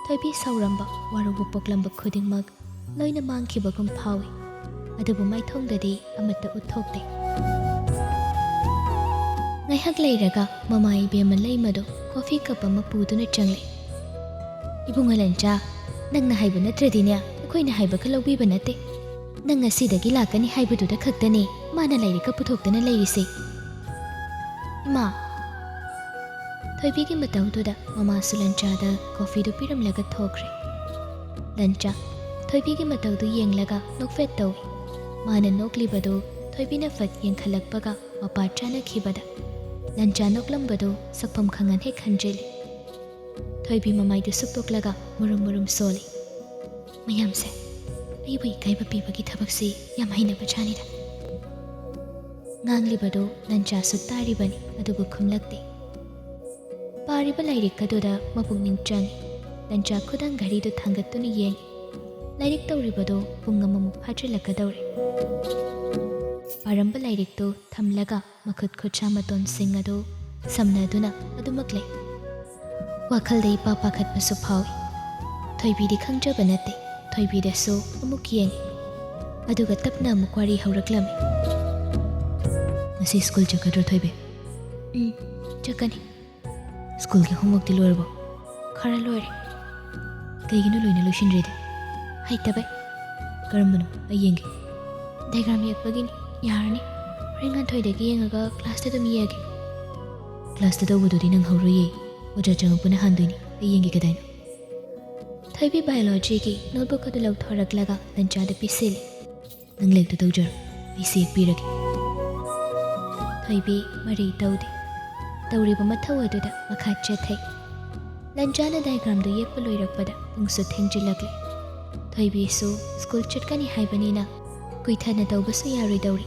ꯊꯣꯏꯕꯤ ꯁꯥꯎꯔꯝꯕ, ꯋꯥꯔꯧꯕ ꯄꯣꯛꯂꯝꯕ ꯈꯨꯗꯤꯡꯃꯛ ꯂꯣꯏꯅ ꯃꯥꯡꯈꯤꯕꯒꯨꯝ ꯐꯥꯎꯏ꯫ ꯑꯗꯨꯕꯨ ꯃꯥꯏꯊꯣꯡꯗꯗꯤ ꯑꯃꯠꯇ ꯎꯠꯊꯣꯛꯇꯦ꯫ ꯉꯥꯏꯍꯥꯛ ꯂꯩꯔꯒ ꯃꯃꯥ ꯏꯕꯦꯝꯃ ꯂꯩꯃꯗꯨ coffee cup ꯑꯃ ꯄꯨꯗꯨꯅ ꯆꯪꯂꯛꯏ꯫ "ꯏꯕꯨꯡꯉꯣ ꯂꯟꯆꯥ, ꯅꯪꯅ ꯍꯥꯏꯕ ꯅꯠꯇ꯭ꯔꯗꯤꯅꯦ, ꯑꯩꯈꯣꯏꯅ ꯍꯥꯏꯕꯒ ꯂꯧꯕꯤꯕ ꯅꯠꯇꯦ꯫ ꯅꯪ ꯉꯁꯤꯗꯒꯤ ꯂꯥꯛꯀꯅꯤ ꯍꯥꯏꯕꯗꯨꯗ ꯈꯛꯇꯅꯤ ꯃꯥꯅ ꯂꯥꯏꯔꯤꯛꯀ ꯄꯨꯊꯣꯛꯇꯅ ꯂꯩꯔꯤꯁꯦ꯫" "ꯏꯃꯥ!" ꯊꯣꯏꯕꯤꯒꯤ ꯃꯇꯧꯗꯨꯗ ꯃꯃꯥꯁꯨ ꯂꯟꯆꯥꯗ coffeeꯗꯨ ꯄꯤꯔꯝꯂꯒ ꯊꯣꯛꯈ꯭ꯔꯦ꯫ ꯂꯟꯆꯥ, ꯊꯣꯏꯕꯤꯒꯤ ꯃꯇꯧꯗꯨ ꯌꯦꯡꯂꯒ ꯅꯣꯛꯐꯦꯠ ꯇꯧꯏ꯫ ꯃꯥꯅ ꯅꯣꯛꯂꯤꯕꯗꯨ ꯊꯣꯏꯕꯤꯅ ꯐꯠ ꯌꯦꯡꯈꯠꯂꯛꯄꯒ ꯃꯄꯥ ꯆꯥꯅꯈꯤꯕꯗ ꯂꯟꯆꯥ ꯅꯣꯛꯂꯝꯕꯗꯨ ꯁꯛꯐꯝ ꯈꯪꯍꯟ ꯍꯦꯛ ꯈꯟꯖꯤꯜꯂꯤ꯫ ꯊꯣꯏꯕꯤ ꯃꯃꯥꯏꯗꯨ ꯁꯨꯛꯇꯣꯛꯂꯒ ꯃꯨꯔꯨꯝ ꯃꯨꯔꯨꯝ ꯁꯣꯜꯂꯤ꯫ ꯃꯌꯥꯝꯁꯦ ꯑꯩꯕꯨ ꯏꯀꯥꯏꯕ ꯄꯤꯕꯒꯤ ꯊꯕꯛꯁꯤ ꯌꯥꯝ ꯍꯩꯅꯕ ꯖꯥꯠꯅꯤꯗ꯫ ꯉꯥꯡꯂꯤꯕꯗꯨ ꯂꯟꯆꯥꯁꯨ ꯇꯥꯔꯤꯕꯅꯤ, ꯑꯗꯨꯕꯨ ꯈꯨꯝꯂꯛꯇꯦ꯫ ꯄꯥꯔꯤꯕ ꯂꯥꯏꯔꯤꯛ ꯑꯗꯨꯗ ꯃꯄꯨꯛꯅꯤꯡ ꯆꯪꯏ꯫ ꯂꯟꯆꯥ ꯈꯨꯗꯥꯡ ꯘꯔꯤꯗꯨ ꯊꯥꯡꯒꯠꯇꯨꯅ ꯌꯦꯡꯏ꯫ ꯂꯥꯏꯔꯤꯛ ꯇꯧꯔꯤꯕꯗꯨ ꯄꯨꯡ ꯑꯃꯃꯨꯛ ꯐꯥꯖꯤꯜꯂꯛꯀꯗꯧꯔꯦ꯫ ꯄꯥꯔꯝꯕ ꯂꯥꯏꯔꯤꯛꯇꯨ ꯊꯝꯂꯒ ꯃꯈꯨꯠ ꯈꯨꯠꯁꯥ ꯃꯇꯣꯟꯁꯤꯡ ꯑꯗꯨ ꯁꯝꯅꯗꯨꯅ ꯑꯗꯨꯃꯛ ꯂꯩ꯫ ꯋꯥꯈꯜꯗ ꯏꯄꯥ ꯄꯥꯈꯠꯄꯁꯨ ꯐꯥꯎꯏ꯫ ꯊꯣꯏꯕꯤꯗꯤ ꯈꯪꯖꯕ ꯅꯠꯇꯦ꯫ ꯊꯣꯏꯕꯤꯗꯁꯨ ꯑꯃꯨꯛ ꯌꯦꯡꯏ꯫ ꯑꯗꯨꯒ ꯇꯞꯅ ꯑꯃꯨꯛ ꯋꯥꯔꯤ ꯍꯧꯔꯛꯂꯝꯃꯤ꯫ "ꯉꯁꯤ ꯁ꯭ꯀꯨꯜ ꯆꯠꯀꯗ꯭ꯔꯣ, ꯊꯣꯏꯕꯤ?" "ꯎꯝ, ꯆꯠꯀꯅꯤ꯫" "ꯁ꯭ꯀꯨꯜꯒꯤ ꯍꯣꯝꯋꯔꯛꯇꯤ ꯂꯣꯏꯔꯕꯣ?" "ꯈꯔ ꯂꯣꯏꯔꯦ꯫" "ꯀꯩꯒꯤꯅꯣ ꯂꯣꯏꯅ ꯂꯣꯏꯁꯤꯟꯗ꯭ꯔꯤꯗꯤ?" "ꯍꯩꯇꯕꯩ꯫" "ꯀꯔꯝꯕꯅꯣ? ꯑꯩ ꯌꯦꯡꯒꯦ꯫" "ꯗꯥꯏꯒ꯭ꯔꯥꯝ ꯌꯦꯛꯄꯒꯤꯅꯤ꯫ ꯌꯥꯔꯅꯤ꯫ ꯍꯣꯔꯦꯟ ꯉꯟꯊꯣꯏꯗꯒꯤ ꯌꯦꯡꯉꯒ ꯀ꯭ꯂꯥꯁꯇ ꯑꯗꯨꯝ ꯌꯦꯛꯑꯒꯦ꯫" "ꯀ꯭ꯂꯥꯁꯇ ꯇꯧꯕꯗꯨꯗꯤ ꯅꯪ ꯍꯧꯔꯣꯏꯌꯦ꯫ ꯑꯣꯖꯥ ꯆꯪꯉꯛꯄꯅ ꯍꯥꯟꯗꯣꯏꯅꯤ꯫ ꯑꯩ ꯌꯦꯡꯒꯦ ꯀꯗꯥꯏꯅꯣ?" ꯊꯣꯏꯕꯤ ꯕꯥꯏꯑꯣꯂꯣꯖꯤꯒꯤ ꯅꯣꯠꯕꯨꯛ ꯑꯗꯨ ꯂꯧꯊꯣꯔꯛꯂꯒ ꯂꯟꯆꯥꯗ ꯄꯤꯁꯤꯜꯂꯤ꯫ "ꯅꯪ ꯂꯥꯏꯔꯤꯛꯇꯨ ꯇꯧꯖꯔꯣ, ꯑꯩ ꯁꯤ ꯌꯦꯛꯄꯤꯔꯒꯦ꯫" ꯊꯣꯏꯕꯤ ꯃꯔꯩ ꯇꯧꯗꯦ꯫ ꯇꯧꯔꯤꯕ ꯃꯊꯧ ꯑꯗꯨꯗ ꯃꯈꯥ ꯆꯠꯊꯩ꯫ ꯂꯟꯆꯥꯅ ꯗꯥꯏꯒ꯭ꯔꯥꯝꯗꯨ ꯌꯦꯛꯄ ꯂꯣꯏꯔꯛꯄꯗ ꯄꯨꯡꯁꯨ ꯊꯦꯡꯖꯤꯜꯂꯛꯂꯦ꯫ ꯊꯣꯏꯕꯤꯁꯨ ꯁ꯭ꯀꯨꯜ ꯆꯠꯀꯅꯤ ꯍꯥꯏꯕꯅꯤꯅ ꯀꯨꯏꯊꯅ ꯇꯧꯕꯁꯨ ꯌꯥꯔꯣꯏꯗꯧꯔꯤ꯫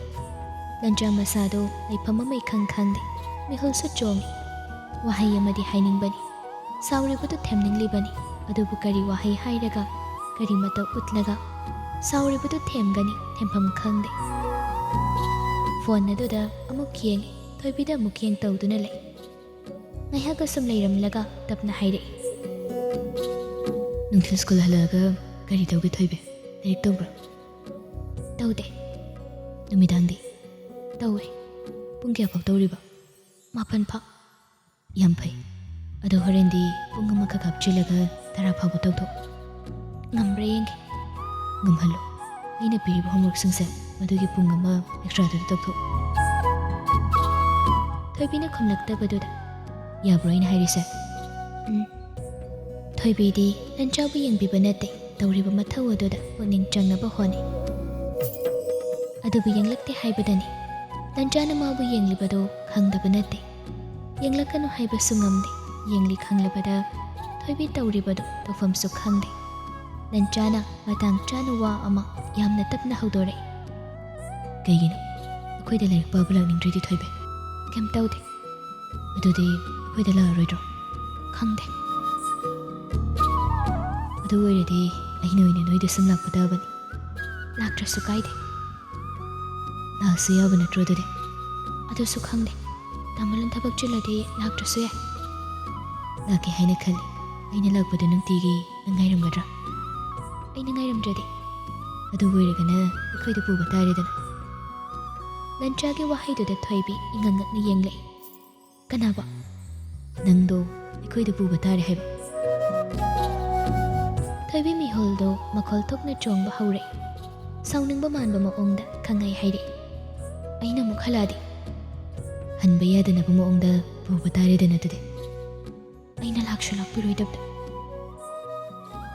ꯂꯟꯆꯥ ꯃꯁꯥꯗꯨ ꯂꯩꯐꯝ ꯑꯃ ꯏꯈꯪ ꯈꯪꯗꯦ꯫ ꯃꯤꯍꯨꯜꯁꯨ ꯆꯣꯡꯏ꯫ ꯋꯥꯍꯩ ꯑꯃꯗꯤ ꯍꯥꯏꯅꯤꯡꯕꯅꯤ꯫ ꯁꯥꯎꯔꯤꯕꯗꯨ ꯊꯦꯝꯅꯤꯡꯂꯤꯕꯅꯤ꯫ ꯑꯗꯨꯕꯨ ꯀꯔꯤ ꯋꯥꯍꯩ ꯍꯥꯏꯔꯒ, ꯀꯔꯤ ꯃꯇꯧ ꯎꯠꯂꯒ ꯁꯥꯎꯔꯤꯕꯗꯨ ꯊꯦꯝꯒꯅꯤ? ꯊꯦꯝꯐꯝ ꯈꯪꯗꯦ꯫ ꯐꯣꯟ ꯑꯗꯨꯗ ꯑꯃꯨꯛ ꯌꯦꯡꯏ, ꯊꯣꯏꯕꯤꯗ ꯑꯃꯨꯛ ꯌꯦꯡ ꯇꯧꯗꯨꯅ ꯂꯩ꯫ ꯉꯥꯏꯍꯥꯛ ꯑꯁꯨꯝ ꯂꯩꯔꯝꯂꯒ ꯇꯞꯅ ꯍꯥꯏꯔꯛꯏ꯫ "ꯅꯨꯡꯊꯤꯜ ꯁ꯭ꯀꯨꯜ ꯍꯜꯂꯛꯑꯒ ꯀꯔꯤ ꯇꯧꯒꯦ, ꯊꯣꯏꯕꯤ? ꯂꯥꯏꯔꯤꯛ ꯇꯧꯕ꯭ꯔꯥ?" "ꯇꯧꯗꯦ꯫" "ꯅꯨꯃꯤꯗꯥꯡꯗꯤ?" "ꯇꯧꯋꯦ꯫" "ꯄꯨꯡ ꯀꯌꯥ ꯐꯥꯎ ꯇꯧꯔꯤꯕ?" "ꯃꯥꯄꯟ ꯐꯥꯎ꯫" "ꯌꯥꯝ ꯐꯩ꯫ ꯑꯗꯣ ꯍꯣꯔꯦꯟꯗꯤ ꯄꯨꯡ ꯑꯃꯈꯛ ꯍꯥꯞꯆꯤꯜꯂꯒ ꯇꯔꯥ ꯐꯥꯎꯕ ꯇꯧꯊꯣꯛ꯫" "ꯉꯝꯕ꯭ꯔꯥ ꯌꯦꯡꯒꯦ꯫" "ꯉꯝꯍꯜꯂꯣ꯫ ꯑꯩꯅ ꯄꯤꯔꯤꯕ ꯍꯣꯝꯋꯔꯛꯁꯤꯡꯁꯦ ꯃꯗꯨꯒꯤ ꯄꯨꯡ ꯑꯃ ꯑꯦꯛꯁꯇ꯭ꯔꯥꯗꯨꯗ ꯇꯧꯊꯣꯛ꯫" ꯊꯣꯏꯕꯤꯅ ꯈꯨꯝꯂꯛꯇꯕꯗꯨꯗ, "ꯌꯥꯕ꯭ꯔꯣ ꯑꯩꯅ ꯍꯥꯏꯔꯤꯁꯦ?" "ꯎꯝ꯫" ꯊꯣꯏꯕꯤꯗꯤ ꯂꯟꯆꯥꯕꯨ ꯌꯦꯡꯕꯤꯕ ꯅꯠꯇꯦ꯫ ꯇꯧꯔꯤꯕ ꯃꯊꯧ ꯑꯗꯨꯗ ꯄꯨꯛꯅꯤꯡ ꯆꯪꯅꯕ ꯍꯣꯠꯅꯩ꯫ ꯑꯗꯨꯕꯨ ꯌꯦꯡꯂꯛꯇꯦ ꯍꯥꯏꯕꯗꯅꯤ꯫ ꯂꯟꯆꯥꯅ ꯃꯥꯕꯨ ꯌꯦꯡꯂꯤꯕꯗꯨ ꯈꯪꯗꯕ ꯅꯠꯇꯦ꯫ ꯌꯦꯡꯂꯛꯀꯅꯨ ꯍꯥꯏꯕꯁꯨ ꯉꯝꯗꯦ꯫ ꯌꯦꯡꯂꯤ ꯈꯪꯂꯕꯗ ꯊꯣꯏꯕꯤ ꯇꯧꯔꯤꯕꯗꯨ ꯇꯧꯐꯝꯁꯨ ꯈꯪꯗꯦ꯫ ꯂꯟꯆꯥꯅ ꯃꯇꯥꯡ ꯆꯥꯅ ꯋꯥ ꯑꯃ ꯌꯥꯝꯅ ꯇꯞꯅ ꯍꯧꯗꯣꯔꯛꯏ꯫ "ꯀꯩꯒꯤꯅꯣ? ꯑꯩꯈꯣꯏꯗ ꯂꯥꯏꯔꯤꯛ ꯄꯥꯕ ꯂꯥꯛꯅꯤꯡꯗ꯭ꯔꯤꯗꯤ, ꯊꯣꯏꯕꯤ?" "ꯀꯩꯝ ꯇꯧꯗꯦ꯫ ꯑꯗꯨꯗꯤ ꯑꯩꯈꯣꯏꯗ ꯂꯥꯛꯑꯔꯣꯏꯗ꯭ꯔꯣ?" "ꯈꯪꯗꯦ꯫ ꯑꯗꯨ ꯑꯣꯏꯔꯗꯤ ꯑꯩꯅ ꯑꯣꯏꯅ ꯅꯣꯏꯗ ꯁꯨꯝ ꯂꯥꯛꯄ ꯇꯥꯕꯅꯤ꯫ ꯂꯥꯛꯇ꯭ꯔꯁꯨ ꯀꯥꯏꯗꯦ꯫ ꯂꯥꯛꯑꯁꯨ ꯌꯥꯕ ꯅꯠꯇ꯭ꯔꯣ ꯑꯗꯨꯗꯤ?" "ꯑꯗꯨꯁꯨ ꯈꯪꯗꯦ꯫ ꯇꯥꯃꯣꯂꯟ ꯊꯕꯛ ꯆꯤꯜꯂꯗꯤ ꯂꯥꯛꯇ꯭ꯔꯁꯨ ꯌꯥꯏ꯫" "ꯂꯥꯛꯀꯦ ꯍꯥꯏꯅ ꯈꯜꯂꯤ꯫ ꯑꯩꯅ ꯂꯥꯛꯄꯗ ꯅꯨꯡꯇꯤꯒꯤ ꯅꯪ ꯉꯥꯏꯔꯝꯒꯗ꯭ꯔꯥ?" "ꯑꯩꯅ ꯉꯥꯏꯔꯝꯗ꯭ꯔꯗꯤ?" "ꯑꯗꯨꯕꯨ ꯑꯣꯏꯔꯒꯅ ꯑꯩꯈꯣꯏꯗ ꯄꯨꯕ ꯇꯥꯔꯦꯗꯅ꯫" ꯂꯟꯆꯥꯒꯤ ꯋꯥꯍꯩꯗꯨꯗ ꯊꯣꯏꯕꯤ ꯏꯉꯛ ꯉꯛꯅ ꯌꯦꯡꯂꯛꯏ꯫ "ꯀꯅꯥꯕꯣ?" "ꯅꯪꯗꯣ ꯑꯩꯈꯣꯏꯗ ꯄꯨꯕ ꯇꯥꯔꯦ ꯍꯥꯏꯕ꯫" ꯊꯣꯏꯕꯤ ꯃꯤꯍꯨꯜꯗꯣ ꯃꯈꯣꯜ ꯊꯣꯛꯅ ꯆꯣꯡꯕ ꯍꯧꯔꯛꯏ꯫ ꯁꯥꯎꯅꯤꯡꯕ ꯃꯥꯟꯕ ꯃꯑꯣꯡꯗ ꯈꯪꯍꯥꯏ ꯍꯥꯏꯔꯛꯏ꯫ "ꯑꯩꯅ ꯑꯃꯨꯛ ꯍꯜꯂꯛꯑꯗꯤ?" "ꯍꯟꯕ ꯌꯥꯗꯅꯕ ꯃꯑꯣꯡꯗ ꯄꯨꯕ ꯇꯥꯔꯦꯗꯅ ꯑꯗꯨꯗꯤ꯫" "ꯑꯩꯅ ꯂꯥꯛꯁꯨ ꯂꯥꯛꯄꯤꯔꯣꯏꯗꯕꯗ꯫"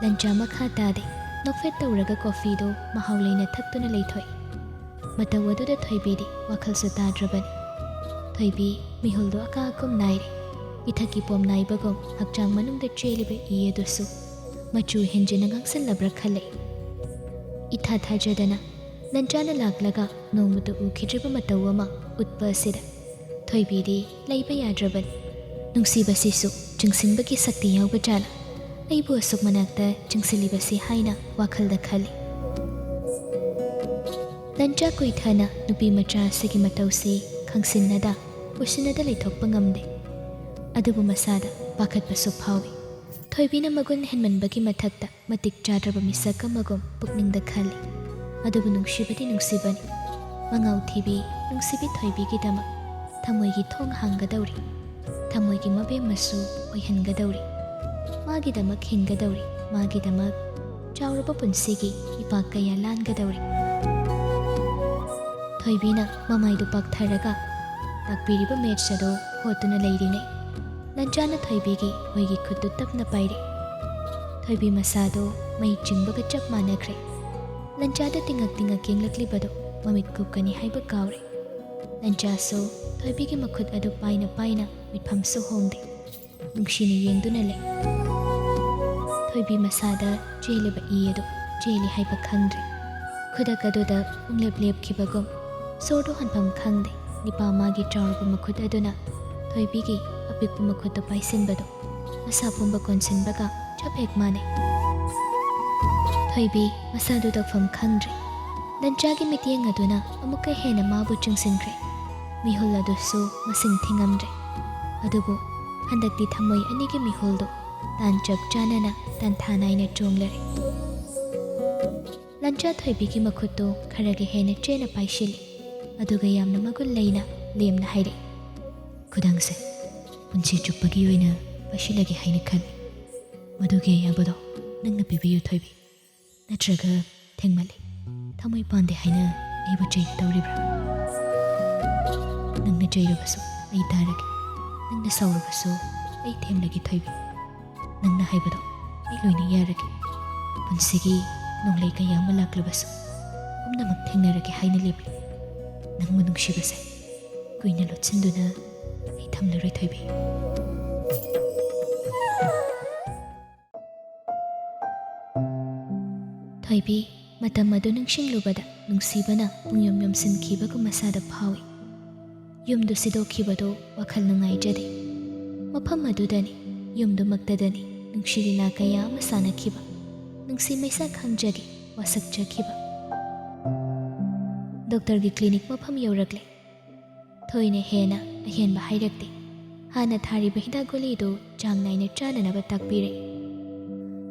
ꯂꯟꯆꯥ ꯃꯈꯥ ꯇꯥꯗꯦ꯫ ꯅꯣꯛꯐꯦꯠ ꯇꯧꯔꯒ ꯀꯣꯐꯤꯗꯣ ꯃꯍꯥꯎ ꯂꯩꯅ ꯊꯛꯇꯨꯅ ꯂꯩꯊꯣꯛꯏ꯫ ꯃꯇꯧ ꯑꯗꯨꯗ ꯊꯣꯏꯕꯤꯗꯤ ꯋꯥꯈꯜꯁꯨ ꯇꯥꯗ꯭ꯔꯕꯅꯤ꯫ ꯊꯣꯏꯕꯤ ꯃꯤꯍꯨꯜꯗꯣ ꯑꯀꯥ ꯑꯀꯨꯝ ꯅꯥꯏꯔꯦ꯫ ꯏꯊꯛꯀꯤ ꯄꯣꯝ ꯅꯥꯏꯕꯒꯨꯝ ꯍꯛꯆꯥꯡ ꯃꯅꯨꯡꯗ ꯆꯦꯜꯂꯤꯕ ꯏ ꯑꯗꯨꯁꯨ ꯃꯆꯨ ꯍꯦꯟꯖꯤꯟꯅ ꯉꯥꯡꯁꯤꯜꯂꯕ꯭ꯔꯥ ꯈꯜꯂꯛꯏ꯫ ꯏꯊꯥ ꯊꯥꯖꯗꯅ ꯂꯟꯆꯥꯅ ꯂꯥꯛꯂꯒ ꯅꯣꯡꯃꯇ ꯎꯈꯤꯗ꯭ꯔꯤꯕ ꯃꯇꯧ ꯑꯃ ꯎꯠꯄ ꯑꯁꯤꯗ ꯊꯣꯏꯕꯤꯗꯤ ꯂꯩꯕ ꯌꯥꯗ꯭ꯔꯕꯅꯤ꯫ "ꯅꯨꯡꯁꯤꯕꯁꯤꯁꯨ ꯆꯤꯡꯁꯤꯟꯕꯒꯤ ꯁꯛꯇꯤ ꯌꯥꯎꯕ ꯖꯥꯠꯂꯥ? ꯑꯩꯕꯨ ꯑꯁꯨꯛ ꯃꯅꯥꯛꯇ ꯆꯤꯡꯁꯤꯜꯂꯤꯕꯁꯤ?" ꯍꯥꯏꯅ ꯋꯥꯈꯜꯗ ꯈꯜꯂꯤ꯫ ꯂꯟꯆꯥ ꯀꯨꯏꯊꯅ ꯅꯨꯄꯤ ꯃꯆꯥ ꯑꯁꯤꯒꯤ ꯃꯇꯧꯁꯤ ꯈꯪꯁꯤꯟꯅꯗ ꯎꯁꯤꯟꯅꯗ ꯂꯩꯊꯣꯛꯄ ꯉꯝꯗꯦ꯫ ꯑꯗꯨꯕꯨ ꯃꯁꯥꯗ ꯄꯥꯈꯠꯄꯁꯨ ꯐꯥꯎꯏ꯫ ꯊꯣꯏꯕꯤꯅ ꯃꯒꯨꯟ ꯍꯦꯟꯃꯟꯕꯒꯤ ꯃꯊꯛꯇ ꯃꯇꯤꯛ ꯆꯥꯗ꯭ꯔꯕ ꯃꯤꯁꯛ ꯑꯃꯒꯨꯝ ꯄꯨꯛꯅꯤꯡꯗ ꯈꯜꯂꯤ꯫ ꯑꯗꯨꯕꯨ ꯅꯨꯡꯁꯤꯕꯗꯤ ꯅꯨꯡꯁꯤꯕꯅꯤ꯫ ꯃꯉꯥꯎ ꯊꯤꯕꯤ ꯅꯨꯡꯁꯤꯕꯤ ꯊꯣꯏꯕꯤꯒꯤꯗꯃꯛ ꯊꯃꯣꯏꯒꯤ ꯊꯣꯡ ꯍꯥꯡꯒꯗꯧꯔꯤ꯫ ꯊꯃꯣꯏꯒꯤ ꯃꯕꯦꯝꯃꯁꯨ ꯑꯣꯏꯍꯟꯒꯗꯧꯔꯤ꯫ ꯃꯥꯒꯤꯗꯃꯛ ꯍꯤꯡꯒꯗꯧꯔꯤ꯫ ꯃꯥꯒꯤꯗꯃꯛ ꯆꯥꯎꯔꯕ ꯄꯨꯟꯁꯤꯒꯤ ꯏꯄꯥꯛ ꯀꯌꯥ ꯂꯥꯟꯒꯗꯧꯔꯤ꯫ ꯊꯣꯏꯕꯤꯅ ꯃꯃꯥꯏꯗꯨ ꯄꯥꯛꯊꯔꯒ ꯇꯥꯛꯄꯤꯔꯤꯕ ꯃꯦꯠꯁ ꯑꯗꯨ ꯍꯣꯠꯇꯨꯅ ꯂꯩꯔꯤꯉꯩ, ꯂꯟꯆꯥꯅ ꯊꯣꯏꯕꯤꯒꯤ ꯃꯣꯏꯒꯤ ꯈꯨꯠꯇꯨ ꯇꯞꯅ ꯄꯥꯏꯔꯛꯏ꯫ ꯊꯣꯏꯕꯤ ꯃꯁꯥꯗꯨ ꯃꯩ ꯆꯤꯡꯕꯒ ꯆꯞ ꯃꯥꯟꯅꯈ꯭ꯔꯦ꯫ ꯂꯟꯆꯥꯗ ꯇꯤꯡꯉꯛ ꯇꯤꯡꯉꯛ ꯌꯦꯡꯂꯛꯂꯤꯕꯗꯨ ꯃꯃꯤꯠ ꯀꯨꯞꯀꯅꯤ ꯍꯥꯏꯕ ꯀꯥꯎꯔꯦ꯫ ꯂꯟꯆꯥꯁꯨ ꯊꯣꯏꯕꯤꯒꯤ ꯃꯈꯨꯠ ꯑꯗꯨ ꯄꯥꯏꯅ ꯄꯥꯏꯅ ꯃꯤꯠꯐꯝꯁꯨ ꯍꯣꯡꯗꯦ꯫ ꯅꯨꯡꯁꯤꯅ ꯌꯦꯡꯗꯨꯅ ꯂꯩ꯫ ꯊꯣꯏꯕꯤ ꯃꯁꯥꯗ ꯆꯦꯜꯂꯤꯕ ꯏ ꯑꯗꯨ ꯆꯦꯜꯂꯤ ꯍꯥꯏꯕ ꯈꯪꯗ꯭ꯔꯦ꯫ ꯈꯨꯗꯛ ꯑꯗꯨꯗ ꯄꯨꯡꯂꯦꯞ ꯂꯦꯞꯈꯤꯕꯒꯨꯝ ꯁꯣꯔꯗꯨ ꯍꯣꯟꯐꯝ ꯈꯪꯗꯦ꯫ ꯅꯤꯄꯥ ꯃꯥꯒꯤ ꯆꯥꯎꯔꯕ ꯃꯈꯨꯠ ꯑꯗꯨꯅ ꯊꯣꯏꯕꯤꯒꯤ ꯑꯄꯤꯛꯄ ꯃꯈꯨꯠꯇꯨ ꯄꯥꯏꯁꯤꯟꯕꯗꯨ ꯃꯁꯥ ꯄꯨꯝꯕ ꯀꯣꯟꯁꯤꯟꯕꯒ ꯆꯞ ꯍꯦꯛ ꯃꯥꯟꯅꯩ꯫ ꯊꯣꯏꯕꯤ ꯃꯁꯥꯗꯨ ꯇꯧꯐꯝ ꯈꯪꯗ꯭ꯔꯦ꯫ ꯂꯟꯆꯥꯒꯤ ꯃꯤꯠꯌꯦꯡ ꯑꯗꯨꯅ ꯑꯃꯨꯛꯀ ꯍꯦꯟꯅ ꯃꯥꯕꯨ ꯆꯤꯡꯁꯤꯟꯈ꯭ꯔꯦ꯫ ꯃꯤꯍꯨꯜ ꯑꯗꯨꯁꯨ ꯃꯁꯤꯡ ꯊꯤꯉꯝꯗ꯭ꯔꯦ꯫ ꯑꯗꯨꯕꯨ ꯍꯟꯗꯛꯇꯤ ꯊꯃꯣꯏ ꯑꯅꯤꯒꯤ ꯃꯤꯍꯨꯜꯗꯨ ꯇꯥꯟ ꯆꯞ ꯆꯥꯅꯅ ꯇꯥꯟꯊꯥ ꯅꯥꯏꯅ ꯆꯣꯡꯂꯔꯦ꯫ ꯂꯟꯆꯥ ꯊꯣꯏꯕꯤꯒꯤ ꯃꯈꯨꯠꯇꯨ ꯈꯔꯒ ꯍꯦꯟꯅ ꯆꯦꯠꯅ ꯄꯥꯏꯁꯤꯜꯂꯤ꯫ ꯑꯗꯨꯒ ꯌꯥꯝꯅ ꯃꯒꯨꯟ ꯂꯩꯅ ꯂꯦꯝꯅ ꯍꯥꯏꯔꯛꯏ, "ꯈꯨꯗꯥꯡꯁꯦ ꯄꯨꯟꯁꯤ ꯆꯨꯞꯄꯒꯤ ꯑꯣꯏꯅ ꯄꯥꯏꯁꯤꯜꯂꯒꯦ ꯍꯥꯏꯅ ꯈꯜꯂꯤ꯫ ꯃꯗꯨꯒꯤ ꯑꯌꯥꯕꯗꯣ ꯅꯪꯅ ꯄꯤꯕꯤꯌꯨ ꯊꯣꯏꯕꯤ꯫ ꯅꯠꯇ꯭ꯔꯒ ꯊꯦꯡꯃꯜꯂꯦ, ꯊꯃꯣꯏ ꯄꯥꯟꯗꯦ ꯍꯥꯏꯅ ꯑꯩꯕꯨ ꯆꯩꯒꯗꯧꯔꯤꯕ꯭ꯔꯥ? ꯅꯪꯅ ꯆꯩꯔꯕꯁꯨ ꯑꯩ ꯇꯥꯔꯒꯦ, ꯅꯪꯅ ꯁꯥꯎꯔꯕꯁꯨ ꯑꯩ ꯊꯦꯝꯂꯒꯦ ꯊꯣꯏꯕꯤ꯫ ꯅꯪꯅ ꯍꯥꯏꯕꯗꯣ ꯑꯩ ꯂꯣꯏꯅ ꯌꯥꯔꯒꯦ꯫ ꯄꯨꯟꯁꯤꯒꯤ ꯅꯣꯡꯂꯩ ꯀꯌꯥ ꯑꯃ ꯂꯥꯛꯂꯕꯁꯨ ꯄꯨꯝꯅꯃꯛ ꯊꯦꯡꯅꯔꯒꯦ ꯍꯥꯏꯅ ꯂꯦꯞꯂꯤ꯫ ꯅꯪꯕꯨ ꯅꯨꯡꯁꯤꯕꯁꯦ ꯀꯨꯏꯅ ꯂꯣꯠꯁꯤꯟꯗꯨꯅ ꯑꯩ ꯊꯝꯂꯔꯣꯏ ꯊꯣꯏꯕꯤ"꯫ ꯊꯣꯏꯕꯤ, ꯃꯇꯝ ꯑꯗꯨ ꯅꯤꯡꯁꯤꯡꯂꯨꯕꯗ ꯅꯨꯡꯁꯤꯕꯅ ꯄꯨꯡꯌꯣꯝ ꯌꯣꯝꯁꯤꯟꯈꯤꯕꯒꯨꯝ ꯃꯁꯥꯗ ꯐꯥꯎꯏ꯫ ꯌꯨꯝꯗꯨ ꯁꯤꯗꯣꯛꯈꯤꯕꯗꯨ ꯋꯥꯈꯜ ꯅꯨꯡꯉꯥꯏꯖꯗꯦ꯫ ꯃꯐꯝ ꯑꯗꯨꯗꯅꯤ, ꯌꯨꯝꯗꯨꯃꯛꯇꯗꯅꯤ ꯅꯨꯡꯁꯤ ꯂꯤꯂꯥ ꯀꯌꯥ ꯑꯃ ꯁꯥꯟꯅꯈꯤꯕ, ꯅꯨꯡꯁꯤ ꯃꯩꯁꯥ ꯈꯪꯖꯒꯦ ꯋꯥꯁꯛꯆꯈꯤꯕ꯫ ꯗꯣꯛꯇꯔꯒꯤ ꯀ꯭ꯂꯤꯅꯤꯛ ꯃꯐꯝ ꯌꯧꯔꯛꯂꯦ꯫ ꯊꯣꯏꯅ ꯍꯦꯟꯅ ꯑꯍꯦꯟꯕ ꯍꯥꯏꯔꯛꯇꯦ꯫ ꯍꯥꯟꯅ ꯊꯥꯔꯤꯕ ꯍꯤꯗꯥꯛ ꯒꯨꯂꯤꯗꯨ ꯆꯥꯡ ꯅꯥꯏꯅ ꯆꯥꯅꯅꯕ ꯇꯥꯛꯄꯤꯔꯛꯏ꯫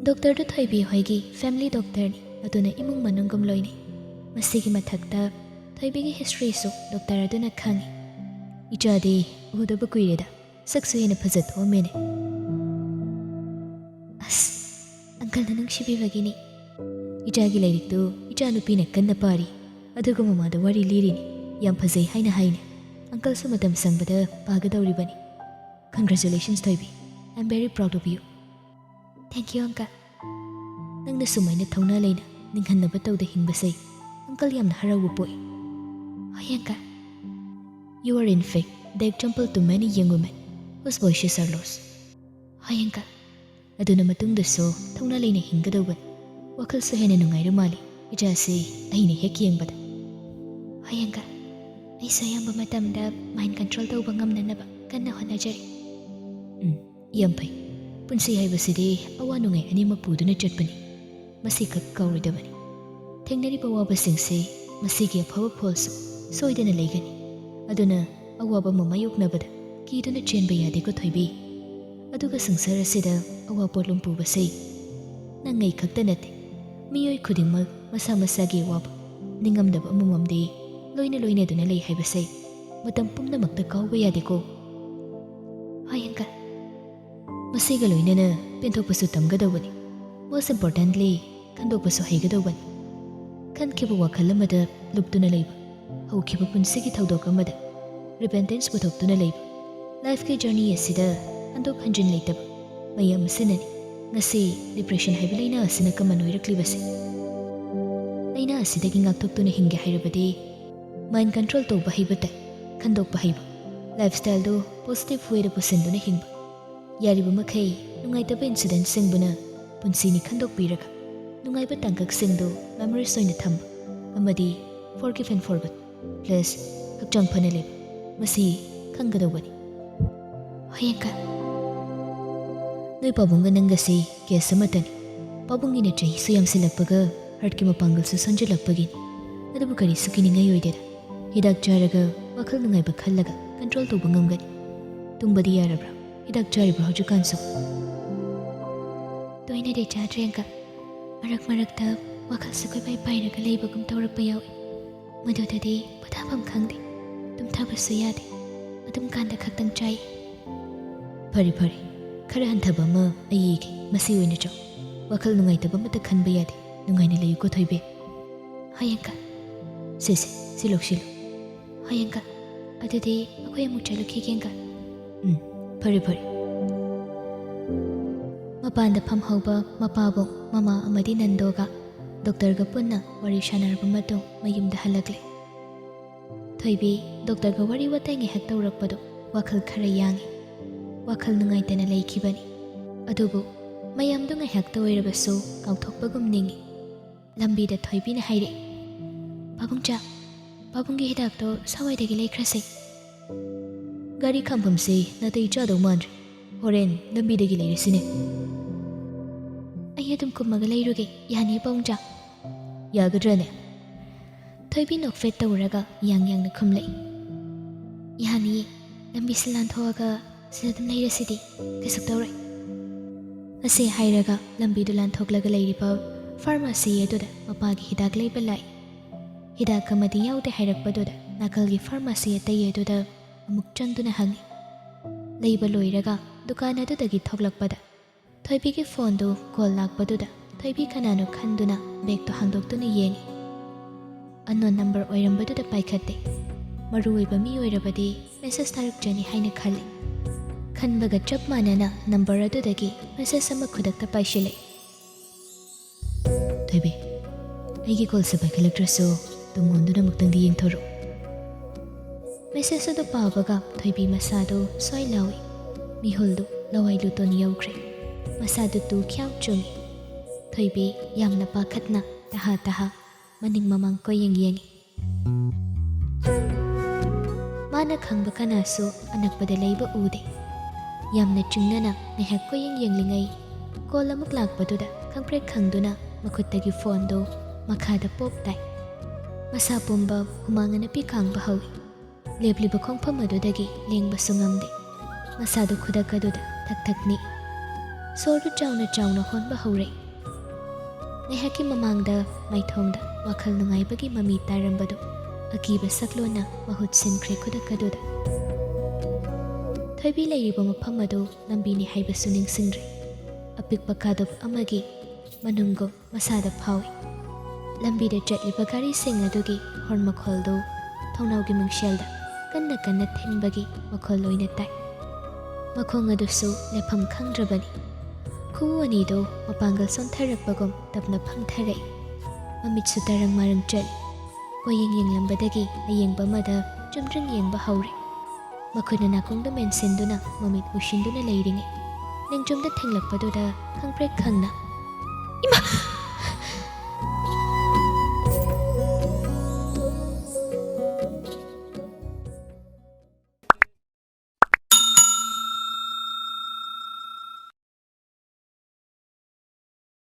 ꯗꯣꯛꯇꯔꯗꯨ ꯊꯣꯏꯕꯤ ꯍꯣꯏꯒꯤ ꯐꯦꯃꯤꯂꯤ ꯗꯣꯛꯇꯔꯅꯤ, ꯑꯗꯨꯅ ꯏꯃꯨꯡ ꯃꯅꯨꯡꯒꯨꯝ ꯂꯣꯏꯅꯩ꯫ ꯃꯁꯤꯒꯤ ꯃꯊꯛꯇ ꯊꯣꯏꯕꯤꯒꯤ ꯍꯤꯁꯇ꯭ꯔꯤꯁꯨ ꯗꯣꯛꯇꯔ ꯑꯗꯨꯅ ꯈꯪꯏ꯫ "ꯏꯆꯥꯗꯤ ꯎꯗꯕ ꯀꯨꯏꯔꯦꯗ, ꯁꯛꯁꯨ ꯍꯦꯟꯅ ꯐꯖꯊꯣꯛꯑꯝꯃꯦꯅꯦ"꯫ "ꯑꯁ, ꯑꯪꯀꯜꯅ ꯅꯨꯡꯁꯤꯕꯤꯕꯒꯤꯅꯤ꯫ ꯏꯆꯥꯒꯤ ꯂꯥꯏꯔꯤꯛꯇꯨ ꯏꯆꯥꯅꯨꯄꯤꯅ ꯀꯟꯅ ꯄꯥꯔꯤ, ꯑꯗꯨꯒ ꯃꯃꯥꯗ ꯋꯥꯔꯤ ꯂꯤꯔꯤꯅꯤ꯫ ꯌꯥꯝ ꯐꯖꯩ ꯍꯥꯏꯅ ꯍꯥꯏꯅꯦ꯫ ꯑꯪꯀꯜꯁꯨ ꯃꯇꯝ ꯁꯪꯕꯗ ꯄꯥꯒꯗꯧꯔꯤꯕꯅꯤ꯫ Congratulations ꯊꯣꯏꯕꯤ, I am very proud of you." "Thank you, uncle." ꯅꯪꯅ ꯁꯨꯃꯥꯏꯅ ꯊꯧꯅꯥ ꯂꯩꯅ ꯅꯤꯡꯍꯟꯅꯕ ꯇꯧꯗ ꯍꯤꯡꯕꯁꯦ uncle ꯌꯥꯝꯅ ꯍꯔꯥꯎꯕ ꯄꯣꯛꯏ꯫ ꯍꯣꯏ uncle꯫ You are in fact the example to many young women whose voices are lost. ꯍꯣꯏ uncle꯫ ꯑꯗꯨꯅ ꯃꯇꯨꯡꯗꯁꯨ ꯊꯧꯅꯥ ꯂꯩꯅ ꯍꯤꯡꯒꯗꯧꯕꯅꯤ꯫ ꯋꯥꯈꯜꯁꯨ ꯍꯦꯟꯅ ꯅꯨꯡꯉꯥꯏꯔ ꯃꯥꯜꯂꯤ ꯏꯆꯥꯁꯤ ꯑꯩꯅ ꯍꯦꯛ ꯌꯦꯡꯕꯗ꯫ ꯍꯣꯏ uncle꯫ ꯑꯩꯁꯨ ꯑꯌꯥꯝꯕ ꯃꯇꯝꯗ mind control ꯇꯧꯕ ꯉꯝꯅꯅꯕ ꯀꯟꯅ ꯍꯣꯠꯅꯖꯔꯤ꯫ ꯎꯝ, ꯌꯥꯝ ꯐꯩ꯫ ꯄꯨꯟꯁꯤ ꯍꯥꯏꯕꯁꯤꯗꯤ ꯑꯋꯥ ꯅꯨꯡꯉꯥꯏ ꯑꯅꯤꯃꯛ ꯄꯨꯗꯨꯅ ꯆꯠꯄꯅꯤ꯫ ꯃꯁꯤꯈꯛ ꯀꯥꯎꯔꯣꯏꯗꯕꯅꯤ꯫ ꯊꯦꯡꯅꯔꯤꯕ ꯑꯋꯥꯕꯁꯤꯡꯁꯦ ꯃꯁꯤꯒꯤ ꯑꯐꯕ ꯐꯣꯜꯁꯨ ꯁꯣꯏꯗꯅ ꯂꯩꯒꯅꯤ꯫ ꯑꯗꯨꯅ ꯑꯋꯥꯕ ꯑꯃ ꯃꯥꯌꯣꯛꯅꯕꯗ ꯀꯤꯗꯨꯅ ꯆꯦꯟꯕ ꯌꯥꯗꯦꯀꯣ ꯊꯣꯏꯕꯤ꯫ ꯑꯗꯨꯒ ꯁꯪꯁꯥꯔ ꯑꯁꯤꯗ ꯑꯋꯥ ꯄꯣꯠꯂꯨꯝ ꯄꯨꯕꯁꯦ ꯅꯪ ꯑꯩ ꯈꯛꯇ ꯅꯠꯇꯦ꯫ ꯃꯤꯑꯣꯏ ꯈꯨꯗꯤꯡꯃꯛ ꯃꯁꯥ ꯃꯁꯥꯒꯤ ꯑꯋꯥꯕ, ꯅꯤꯡꯉꯝꯗꯕ ꯑꯃꯃꯝꯗꯤ ꯂꯣꯏꯅ ꯂꯣꯏꯅꯗꯨꯅ ꯂꯩ ꯍꯥꯏꯕꯁꯦ ꯃꯇꯝ ꯄꯨꯝꯅꯃꯛꯇ ꯀꯥꯎꯕ ꯌꯥꯗꯦꯀꯣ꯫ ꯍꯣꯏ uncle꯫ ꯃꯁꯤꯒ ꯂꯣꯏꯅꯅ ꯄꯦꯟꯊꯣꯛꯄꯁꯨ ꯇꯝꯒꯗꯧꯕꯅꯤ꯫ Most importantly, ꯈꯟꯗꯣꯛꯄꯁꯨ ꯍꯩꯒꯗꯧꯕꯅꯤ꯫ ꯈꯟꯈꯤꯕ ꯋꯥꯈꯜ ꯑꯃꯗ ꯂꯨꯞꯇꯨꯅ ꯂꯩꯕ, ꯍꯧꯈꯤꯕ ꯄꯨꯟꯁꯤꯒꯤ ꯊꯧꯗꯣꯛ ꯑꯃꯗ repentance ꯄꯨꯊꯣꯛꯇꯨꯅ ꯂꯩꯕ, lifeꯀꯤ journey ꯑꯁꯤꯗ ꯍꯟꯗꯣꯛ ꯍꯟꯖꯤꯟ ꯂꯩꯇꯕ ꯃꯌꯥꯝ ꯑꯁꯤꯅꯅꯤ ꯉꯁꯤ depression ꯍꯥꯏꯕ ꯂꯥꯏꯅꯥ ꯑꯁꯤꯅ common ꯑꯣꯏꯔꯛꯂꯤꯕꯁꯦ꯫ ꯂꯥꯏꯅꯥ ꯑꯁꯤꯗꯒꯤ ꯉꯥꯛꯊꯣꯛꯇꯨꯅ ꯍꯤꯡꯒꯦ ꯍꯥꯏꯔꯕꯗꯤ mind control ꯇꯧꯕ ꯍꯩꯕ ꯇꯥꯏ, ꯈꯟꯗꯣꯛꯄ ꯍꯩꯕ, lifestyleꯗꯨ positive wayꯗ ꯄꯨꯁꯤꯟꯗꯨꯅ ꯍꯤꯡꯕ꯫ ꯌꯥꯔꯤꯕ ꯃꯈꯩ ꯅꯨꯡꯉꯥꯏꯇꯕ incidentꯁꯤꯡꯕꯨꯅ ꯄꯨꯟꯁꯤꯅꯤ ꯈꯟꯗꯣꯛꯄꯤꯔꯒ, ꯅꯨꯡꯉꯥꯏꯕ ꯇꯥꯡꯀꯛꯁꯤꯡꯗꯨ memories ꯑꯣꯏꯅ ꯊꯝꯕ ꯑꯃꯗꯤ forgive and forget plus ꯍꯛꯆꯥꯡ ꯐꯅ ꯂꯩꯕ, ꯃꯁꯤ ꯈꯪꯒꯗꯧꯕꯅꯤ꯫ ꯍꯣꯏ uncle꯫ ꯅꯣꯏ ꯄꯥꯕꯨꯡꯒ ꯅꯪꯒꯁꯤ case ꯑꯃꯠꯇꯅꯤ꯫ ꯄꯥꯕꯨꯡꯒꯤꯅ ꯆꯍꯤꯁꯨ ꯌꯥꯝꯁꯤꯜꯂꯛꯄꯒ heartꯀꯤ ꯃꯄꯥꯡꯒꯜꯁꯨ ꯁꯣꯟꯖꯤꯜꯂꯛꯄꯒꯤꯅꯤ꯫ ꯑꯗꯨꯕꯨ ꯀꯔꯤꯁꯨ ꯀꯤꯅꯤꯡꯉꯥꯏ ꯑꯣꯏꯗꯦꯗ꯫ ꯍꯤꯗꯥꯛ ꯆꯥꯔꯒ ꯋꯥꯈꯜ ꯅꯨꯡꯉꯥꯏꯕ ꯈꯜꯂꯒ control ꯇꯧꯕ ꯉꯝꯒꯅꯤ꯫ ꯇꯨꯝꯕꯗꯤ ꯌꯥꯔꯕ꯭ꯔꯥ? ꯍꯤꯗꯥꯛ ꯆꯥꯔꯤꯕ꯭ꯔꯥ ꯍꯧꯖꯤꯛꯀꯥꯟꯁꯨ? ꯇꯣꯏꯅꯗꯤ ꯆꯥꯗ꯭ꯔꯦ uncle꯫ ꯃꯔꯛ ꯃꯔꯛꯇ ꯋꯥꯈꯜꯁꯦ ꯀꯣꯏꯄꯥꯏ ꯄꯥꯏꯔꯒ ꯂꯩꯕꯒꯨꯝ ꯇꯧꯔꯛꯄ ꯌꯥꯎꯏ꯫ ꯃꯗꯨꯗꯗꯤ ꯄꯣꯊꯥꯐꯝ ꯈꯪꯗꯦ꯫ ꯇꯨꯝꯊꯕꯁꯨ ꯌꯥꯗꯦ꯫ ꯑꯗꯨꯝ ꯀꯥꯟꯗ ꯈꯛꯇꯪ ꯆꯥꯏ꯫ ꯐꯔꯦ ꯐꯔꯦ, ꯈꯔ ꯍꯟꯊꯕ ꯑꯃ ꯑꯩ ꯏꯒꯦ꯫ ꯃꯁꯤ ꯑꯣꯏꯅ ꯆꯥꯎ꯫ ꯋꯥꯈꯜ ꯅꯨꯡꯉꯥꯏꯇꯕ ꯑꯃꯠꯇ ꯈꯟꯕ ꯌꯥꯗꯦ꯫ ꯅꯨꯡꯉꯥꯏꯅ ꯂꯩꯌꯨꯀꯣ ꯊꯣꯏꯕꯤ꯫ ꯍꯣꯏ uncle꯫ ꯁꯦ ꯁꯦ, ꯁꯤ ꯂꯧꯁꯤꯜꯂꯨ꯫ ꯍꯣꯏ uncle꯫ ꯑꯗꯨꯗꯤ ꯑꯩꯈꯣꯏ ꯑꯃꯨꯛ ꯆꯠꯂꯨꯈꯤꯒꯦ uncle꯫ ꯎꯝ, ꯐꯔꯦ ꯐꯔꯦ꯫ ꯃꯄꯥꯟꯗ ꯐꯝꯍꯧꯕ ꯃꯄꯥꯕꯨꯡ, ꯃꯃꯥ ꯑꯃꯗꯤ ꯅꯟꯗꯣꯒ ꯗꯣꯛꯇꯔꯒ ꯄꯨꯟꯅ ꯋꯥꯔꯤ ꯁꯥꯟꯅꯔꯕ ꯃꯇꯨꯡ ꯃꯌꯨꯝꯗ ꯍꯜꯂꯛꯂꯦ꯫ ꯊꯣꯏꯕꯤ ꯗꯣꯛꯇꯔꯒ ꯋꯥꯔꯤ ꯋꯥꯇꯥꯏ ꯉꯥꯏꯍꯥꯛ ꯇꯧꯔꯛꯄꯗꯨ ꯋꯥꯈꯜ ꯈꯔ ꯌꯥꯡꯉꯤ꯫ ꯋꯥꯈꯜ ꯅꯨꯡꯉꯥꯏꯇꯅ ꯂꯩꯈꯤꯕꯅꯤ꯫ ꯑꯗꯨꯕꯨ ꯃꯌꯥꯝꯗꯨ ꯉꯥꯏꯍꯥꯛꯇ ꯑꯣꯏꯔꯕꯁꯨ ꯀꯥꯎꯊꯣꯛꯄꯒꯨꯝ ꯅꯤꯡꯏ꯫ ꯂꯝꯕꯤꯗ ꯊꯣꯏꯕꯤꯅ ꯍꯥꯏꯔꯛꯏ, "ꯄꯥꯕꯨꯡꯆꯥ, ꯄꯥꯕꯨꯡꯒꯤ ꯍꯤꯗꯥꯛꯇꯣ ꯁꯋꯥꯏꯗꯒꯤ ꯂꯩꯈ꯭ꯔꯁꯦ꯫ ꯒꯥꯔꯤ ꯈꯥꯝꯐꯝꯁꯤ ꯅꯥꯇꯩ ꯆꯥꯗꯧ ꯃꯥꯟꯗ꯭ꯔꯦ꯫ ꯍꯣꯔꯦꯟ ꯂꯝꯕꯤꯗꯒꯤ ꯂꯩꯔꯁꯤꯅꯦ꯫" "ꯑꯩ ꯑꯗꯨꯝ ꯀꯨꯝꯃꯒ ꯂꯩꯔꯨꯒꯦ, ꯌꯥꯅꯤ ꯄꯥꯕꯨꯡꯆꯥ?" "ꯌꯥꯒꯗ꯭ꯔꯅꯦ?" ꯊꯣꯏꯕꯤ ꯅꯣꯛꯐꯦꯠ ꯇꯧꯔꯒ ꯌꯥꯡ ꯌꯥꯡꯅ ꯈꯨꯝꯂꯛꯏ꯫ "ꯌꯥꯅꯤꯌꯦ, ꯂꯝꯕꯤꯁꯤ ꯂꯥꯟꯊꯣꯛꯑꯒ ꯁꯤꯗ ꯑꯗꯨꯝ ꯂꯩꯔꯁꯤꯗꯤ, ꯀꯩꯁꯨ ꯇꯧꯔꯣꯏ꯫" ꯑꯁꯤ ꯍꯥꯏꯔꯒ ꯂꯝꯕꯤꯗꯨ ꯂꯥꯟꯊꯣꯛꯂꯒ ꯂꯩꯔꯤꯕ ꯐꯥꯔꯃꯥꯁꯤ ꯑꯗꯨꯗ ꯃꯄꯥꯒꯤ ꯍꯤꯗꯥꯛ ꯂꯩꯕ ꯂꯥꯛꯏ꯫ ꯍꯤꯗꯥꯛ ꯑꯃꯗꯤ ꯌꯥꯎꯗꯦ ꯍꯥꯏꯔꯛꯄꯗꯨꯗ ꯅꯥꯀꯜꯒꯤ ꯐꯥꯔꯃꯥꯁꯤ ꯑꯇꯩ ꯑꯗꯨꯗ ꯑꯃꯨꯛ ꯆꯪꯗꯨꯅ ꯍꯪꯉꯤ꯫ ꯂꯩꯕ ꯂꯣꯏꯔꯒ ꯗꯨꯀꯥꯟ ꯑꯗꯨꯗꯒꯤ ꯊꯣꯛꯂꯛꯄꯗ ꯊꯣꯏꯕꯤꯒꯤ ꯐꯣꯟꯗꯨ ꯀꯣꯜ ꯂꯥꯛꯄꯗꯨꯗ ꯊꯣꯏꯕꯤ ꯀꯅꯥꯅꯣ ꯈꯟꯗꯨꯅ ꯕꯦꯛꯇꯣ ꯍꯥꯡꯗꯣꯛꯇꯨꯅ ꯌꯦꯡꯉꯤ꯫ ꯑꯟꯅꯣꯟ ꯅꯝꯕꯔ ꯑꯣꯏꯔꯝꯕꯗꯨꯗ ꯄꯥꯏꯈꯠꯇꯦ꯫ ꯃꯔꯨ ꯑꯣꯏꯕ ꯃꯤ ꯑꯣꯏꯔꯕꯗꯤ ꯃꯦꯁꯦꯖ ꯊꯥꯔꯛꯆꯅꯤ ꯍꯥꯏꯅ ꯈꯜꯂꯤ꯫ ꯈꯟꯕꯒ ꯆꯞ ꯃꯥꯟꯅꯅ ꯅꯝꯕꯔ ꯑꯗꯨꯗꯒꯤ ꯃꯦꯁꯦꯖ ꯑꯃ ꯈꯨꯗꯛꯇ ꯄꯥꯏꯁꯤꯜꯂꯛꯏ꯫ "ꯊꯣꯏꯕꯤ, ꯑꯩꯒꯤ ꯀꯣꯜꯁꯦ ꯄꯥꯏꯈꯠꯂꯛꯇ꯭ꯔꯁꯨ ꯇꯨꯡ ꯑꯣꯟꯗꯨꯅ ꯑꯃꯨꯛꯇꯪꯗꯤ ꯌꯦꯡꯊꯣꯔꯛꯎ꯫" ꯃꯦꯁꯦꯖ ꯑꯗꯨ ꯄꯥꯕꯒ ꯊꯣꯏꯕꯤ ꯃꯁꯥꯗꯨ ꯁ꯭ꯋꯥꯏ ꯂꯥꯎꯏ꯫ ꯃꯤꯍꯨꯜꯗꯨ ꯂꯋꯥꯏ ꯂꯨꯇꯣꯟ ꯌꯧꯈ꯭ꯔꯦ꯫ ꯃꯁꯥꯗꯨ ꯇꯨ ꯈ꯭ꯌꯥꯎ ꯆꯨꯡꯏ꯫ ꯊꯣꯏꯕꯤ ꯌꯥꯝꯅ ꯄꯥꯈꯠꯅ ꯇꯍꯥ ꯇꯍꯥ ꯃꯅꯤꯡ ꯃꯃꯥꯡ ꯀꯣꯏꯌꯦꯡ ꯌꯦꯡꯏ꯫ ꯃꯥꯅ ꯈꯪꯕ ꯀꯅꯥꯁꯨ ꯑꯅꯛꯄꯗ ꯂꯩꯕ ꯎꯗꯦ꯫ ꯌꯥꯝꯅ ꯆꯤꯡꯅꯅ ꯉꯥꯏꯍꯥꯛ ꯀꯣꯏꯌꯦꯡ ꯌꯦꯡꯂꯤꯉꯩ, ꯀꯣꯜ ꯑꯃꯨꯛ ꯂꯥꯛꯄꯗꯨꯗ ꯈꯪꯄ꯭ꯔꯦꯛ ꯈꯪꯗꯨꯅ ꯃꯈꯨꯠꯇꯒꯤ ꯐꯣꯟꯗꯨ ꯃꯈꯥꯗ ꯄꯣꯞ ꯇꯥꯏ꯫ ꯃꯁꯥ ꯄꯨꯝꯕ ꯍꯨꯃꯥꯡ ꯑꯅꯞꯄꯤ ꯀꯥꯡꯕ ꯍꯧꯏ꯫ ꯂꯦꯞꯂꯤꯕ ꯈꯣꯡꯐꯝ ꯑꯗꯨꯗꯒꯤ ꯂꯦꯡꯕꯁꯨ ꯉꯝꯗꯦ꯫ ꯃꯁꯥꯗꯨ ꯈꯨꯗꯛ ꯑꯗꯨꯗ ꯊꯛ ꯊꯛ ꯅꯤꯛꯏ꯫ ꯁꯣꯔꯗꯨ ꯆꯥꯎꯅ ꯆꯥꯎꯅ ꯍꯣꯟꯕ ꯍꯧꯔꯛꯏ꯫ ꯉꯥꯏꯍꯥꯛꯀꯤ ꯃꯃꯥꯡꯗ ꯃꯥꯏꯊꯣꯡꯗ ꯋꯥꯈꯜ ꯅꯨꯡꯉꯥꯏꯕꯒꯤ ꯃꯃꯤ ꯇꯥꯔꯝꯕꯗꯨ ꯑꯀꯤꯕ ꯁꯛꯂꯣꯟꯅ ꯃꯍꯨꯠ ꯁꯤꯟꯈ꯭ꯔꯦ ꯈꯨꯗꯛ ꯑꯗꯨꯗ꯫ ꯊꯣꯏꯕꯤ ꯂꯩꯔꯤꯕ ꯃꯐꯝ ꯑꯗꯨ ꯂꯝꯕꯤꯅꯤ ꯍꯥꯏꯕꯁꯨ ꯅꯤꯡꯁꯤꯡꯗ꯭ꯔꯦ꯫ ꯑꯄꯤꯛꯄ ꯀꯥꯗꯨꯞ ꯑꯃꯒꯤ ꯃꯅꯨꯡꯒꯨꯝ ꯃꯁꯥꯗ ꯐꯥꯎꯏ꯫ ꯂꯝꯕꯤꯗ ꯆꯠꯂꯤꯕ ꯒꯥꯔꯤꯁꯤꯡ ꯑꯗꯨꯒꯤ ꯍꯣꯔꯟ ꯃꯈꯣꯜꯗꯨ ꯊꯣꯡꯅꯥꯎꯒꯤ ꯃꯤꯡꯁꯦꯜꯗ ꯀꯟꯅ ꯀꯟꯅ ꯊꯤꯟꯕꯒꯤ ꯃꯈꯣꯜ ꯑꯣꯏꯅ ꯇꯥꯏ꯫ ꯃꯈꯣꯡ ꯑꯗꯨꯁꯨ ꯂꯦꯞꯐꯝ ꯈꯪꯗ꯭ꯔꯕꯅꯤ꯫ ꯈꯨꯎ ꯑꯅꯤꯗꯨ ꯃꯄꯥꯡꯒꯜ ꯁꯣꯟꯊꯔꯛꯄꯒꯨꯝ ꯇꯞꯅ ꯐꯝꯊꯔꯛꯏ꯫ ꯃꯃꯤꯠꯁꯨ ꯇꯔꯪ ꯃꯔꯪ ꯆꯠꯂꯤ꯫ ꯀꯣꯌꯦꯡ ꯌꯦꯡꯂꯝꯕꯗꯒꯤ ꯑꯌꯦꯡꯕ ꯑꯃꯗ ꯆꯨꯝꯗ꯭ꯔꯤꯡ ꯌꯦꯡꯕ ꯍꯧꯔꯦ꯫ ꯃꯈꯨꯠꯅ ꯅꯥꯀꯣꯡꯗ ꯃꯦꯟꯁꯤꯟꯗꯨꯅ ꯃꯃꯤꯠ ꯎꯏꯁꯤꯟꯗꯨꯅ ꯂꯩꯔꯤꯉꯩ, ꯂꯦꯡꯖꯨꯝꯗ ꯊꯦꯡꯂꯛꯄꯗꯨꯗ ꯈꯪꯄ꯭ꯔꯦꯛ ꯈꯪꯅ, "ꯏꯃꯥ!"